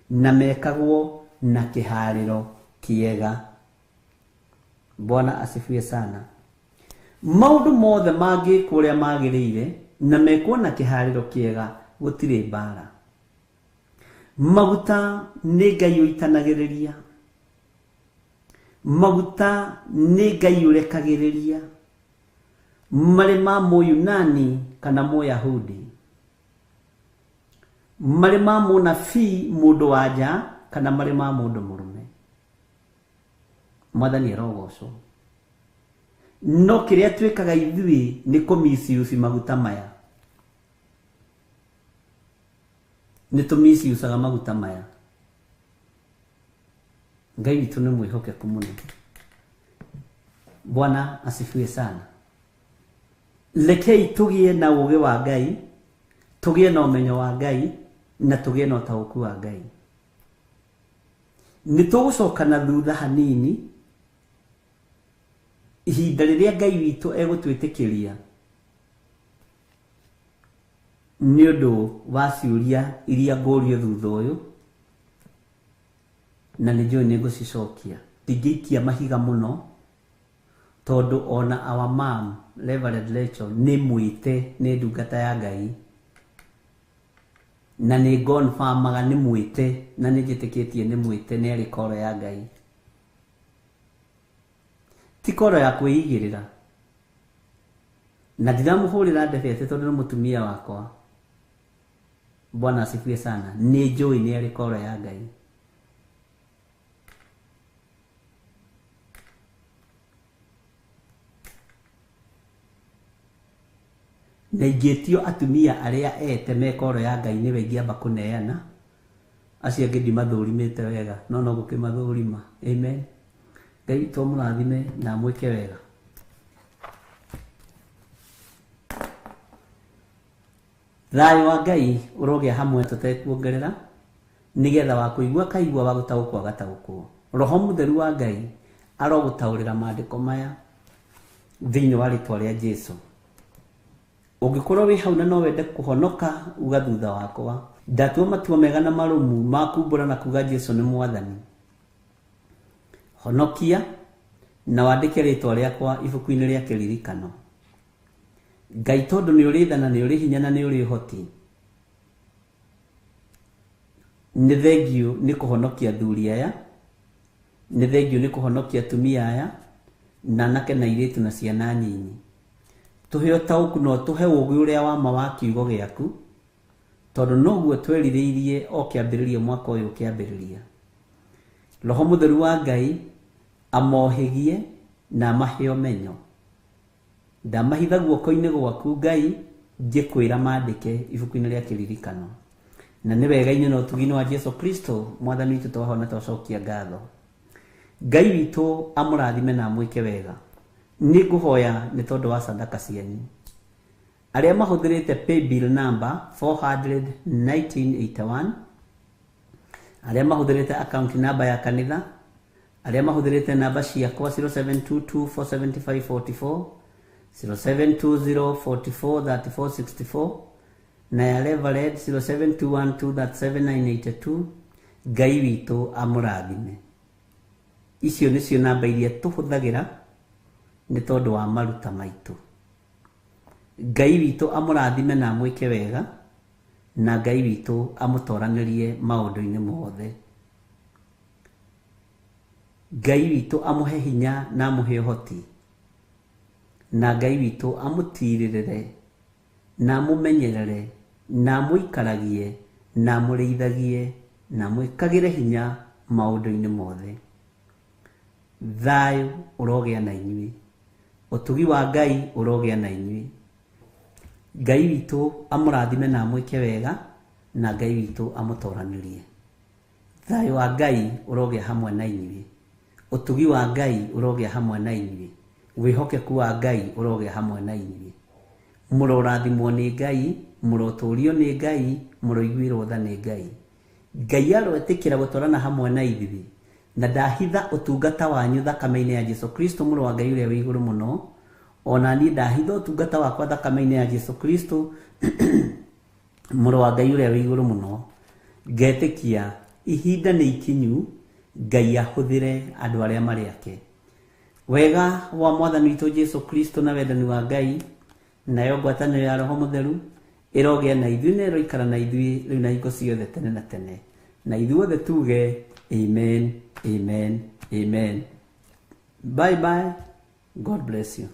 na mekagwo na kĩharĩro kĩega. Bwana asifiwe sana. Maũndũ mothe mangĩkwo ũrĩa magĩrĩire na mekwo na kĩharĩro kĩega, gũtirĩ mbara. Maguta nĩ Ngai ũitanagĩrĩria. Maguta nĩ Ngai ũrekagĩrĩria. Marĩ ma Mũyunani kana Mũyahudi. Marĩ ma mũnabii mũndũ wa nja kana marĩ ma mũndũ mũrũme. Mwathani arogocwo. No kĩrĩa twĩkaga ithuĩ nĩ kũmisiuci maguta maya. Nĩ tũmisiucaga maguta maya. Ngai witũ nĩ mwĩhokeku mũno. Bwana asifiwe sana. Rekei tũgĩe na ũũgĩ wa Ngai, tũgĩe na ũmenyo wa Ngai, na tũgĩe na ũtaũku wa Ngai. Nĩ tũgũcoka na thutha hanini ihinda rĩrĩa Ngai witũ egũtwĩtĩkĩria nĩ ũndũ wa ciũria iria ngũrio thutha ũyũ, na nĩ njũĩ nĩ ngũcicokia. Ndingĩikia mahiga mũno tondũ ona our mom Reverend Rachel nĩ mwĩte nĩ ndungata ya Ngai, na nĩ confirmaga nĩ mwĩte, na nĩ njĩtĩkĩtie nĩ mwĩte, nĩ arĩ koro ya Ngai. Ti koro ya kwĩigĩrĩra. Na ndiramũhũrĩra ndebe atĩ tondũ nĩ mũtumia wakwa. Bwana asifiwe sana. Nĩ njũĩ nĩ arĩ koro ya Ngai. Na ingĩtio atumia arĩa ete me koro ya Ngai nĩwe ingĩamba kũneana. Acio angĩ ndimathũrimĩte wega, no no gũkĩmathũrima. Amen. Ngai witũ amũrathime na amwĩke wega. Thayũ wa Ngai ũrogĩa hamwe tũtekuongerera, nĩgetha wa kũigua kaigua, wa gũtaũkwo agataũkwo. Roho Mũtheru wa Ngai arogũtaũrĩra maandĩko maya thĩinĩ wa rĩtwa rĩa Jesũ. Ũngĩkorwo wĩ hau na no wende kũhonoka, uga thutha wakwa. Ndatua matua mega na marũmu ma kumbũra na kuga Jesũ nĩ Mwathani. Honokia na wandĩke rĩtwa rĩakwa ibuku-inĩ rĩa kĩririkano. Ngai tondũ nĩ ũrĩ tha na nĩ ũrĩ hinya na nĩ ũrĩ ũhoti, nĩ thengiũ nĩ kũhonokia athuri aya, nĩ thengiũ nĩ kũhonokia atumia aya, na anake na airĩtu na ciana nyinyi. Tũhe ũtaũku na ũtũhe ũũgĩ ũrĩa wa ma wa kiugo gĩaku, tondũ noguo twerirĩirie o kĩambĩrĩria mwaka ũyũ ũkĩambĩrĩria. Roho Mũtheru wa Ngai amohĩgie na amahe ũmenyo. Ndamahitha guoko-inĩ gwaku Ngai, ngĩkwĩra mandĩke ibuku-inĩ rĩa kĩririkano. Na nĩ wega-inĩ na ũtugi-inĩ wa Jesũ Kristo Mwathani witũ twahona twacokia ngatho. Ngai witũ amũrathime na amwĩke wega. Nĩ ngũhoya nĩ tondũ wa sadaka cianyu. Arĩa mahũthĩrĩte paybill number 41981, arĩa mahũthĩrĩte account number ya kanitha, arĩa mahũthĩrĩte namba ciakwa 0722 475 44, 0720 44 34 64, Na ya Reverend 0721237982. Ngai witũ amũrathime. Icio nĩcio namba iria tũhũthagĩra nĩ tondũ wa maruta maitũ. Ngai witũ amũrathime na amwĩke wega, na Ngai witũ amũtoranĩrie maũndũ-inĩ mothe. Ngai witũ amũhe hinya na amũhe ũhoti, na Ngai witũ amũtirĩrĩre na amũmenyerere na amũikaragie na amũrĩithagie na amwĩkagĩre hinya maũndũ-inĩ mothe. Thayũ ũrogĩa na inyuĩ, ũtugi wa Ngai ũrogĩa na inyuĩ. Ngai witũ amũrathime na amwĩke wega, na Ngai witũ amũtoranĩrie. Thayũ wa Ngai ũrogĩa hamwe na inyuĩ, ũtugi wa Ngai ũrogĩa hamwe na inyuĩ, wĩhokeku wa Ngai ũrogĩa hamwe na inyuĩ. Mũrorathimwo nĩ Ngai, mũrotũrio nĩ Ngai, mũroiguĩrwo tha nĩ Ngai. Ngai aroĩtĩkĩra gũtwarana hamwe na ithuĩ, na ndahitha ũtungata wanyu thakame-inĩ ya Jesu Kristo mũrũ wa Ngai ũrĩa wĩ igũrũ mũno. Ona niĩ ndahitha ũtungata wakwa thakame-inĩ ya Jesu Kristo mũrũ wa Ngai ũrĩa wĩ igũrũ mũno. Ngetĩkia ihinda nĩ ikinyu Ngai ahũthĩre andũ arĩa marĩ ake. Wega wa Mwathani witũ Jesu Kristo na wendani wa Ngai nayo ngwatanĩro ya Roho Mũtheru ĩrogĩa na ithuĩ na ĩroikara na ithuĩ rĩu na hingo ciothe tene na tene. Na ithuothe tuge amen, amen, amen. Bye bye. God bless you.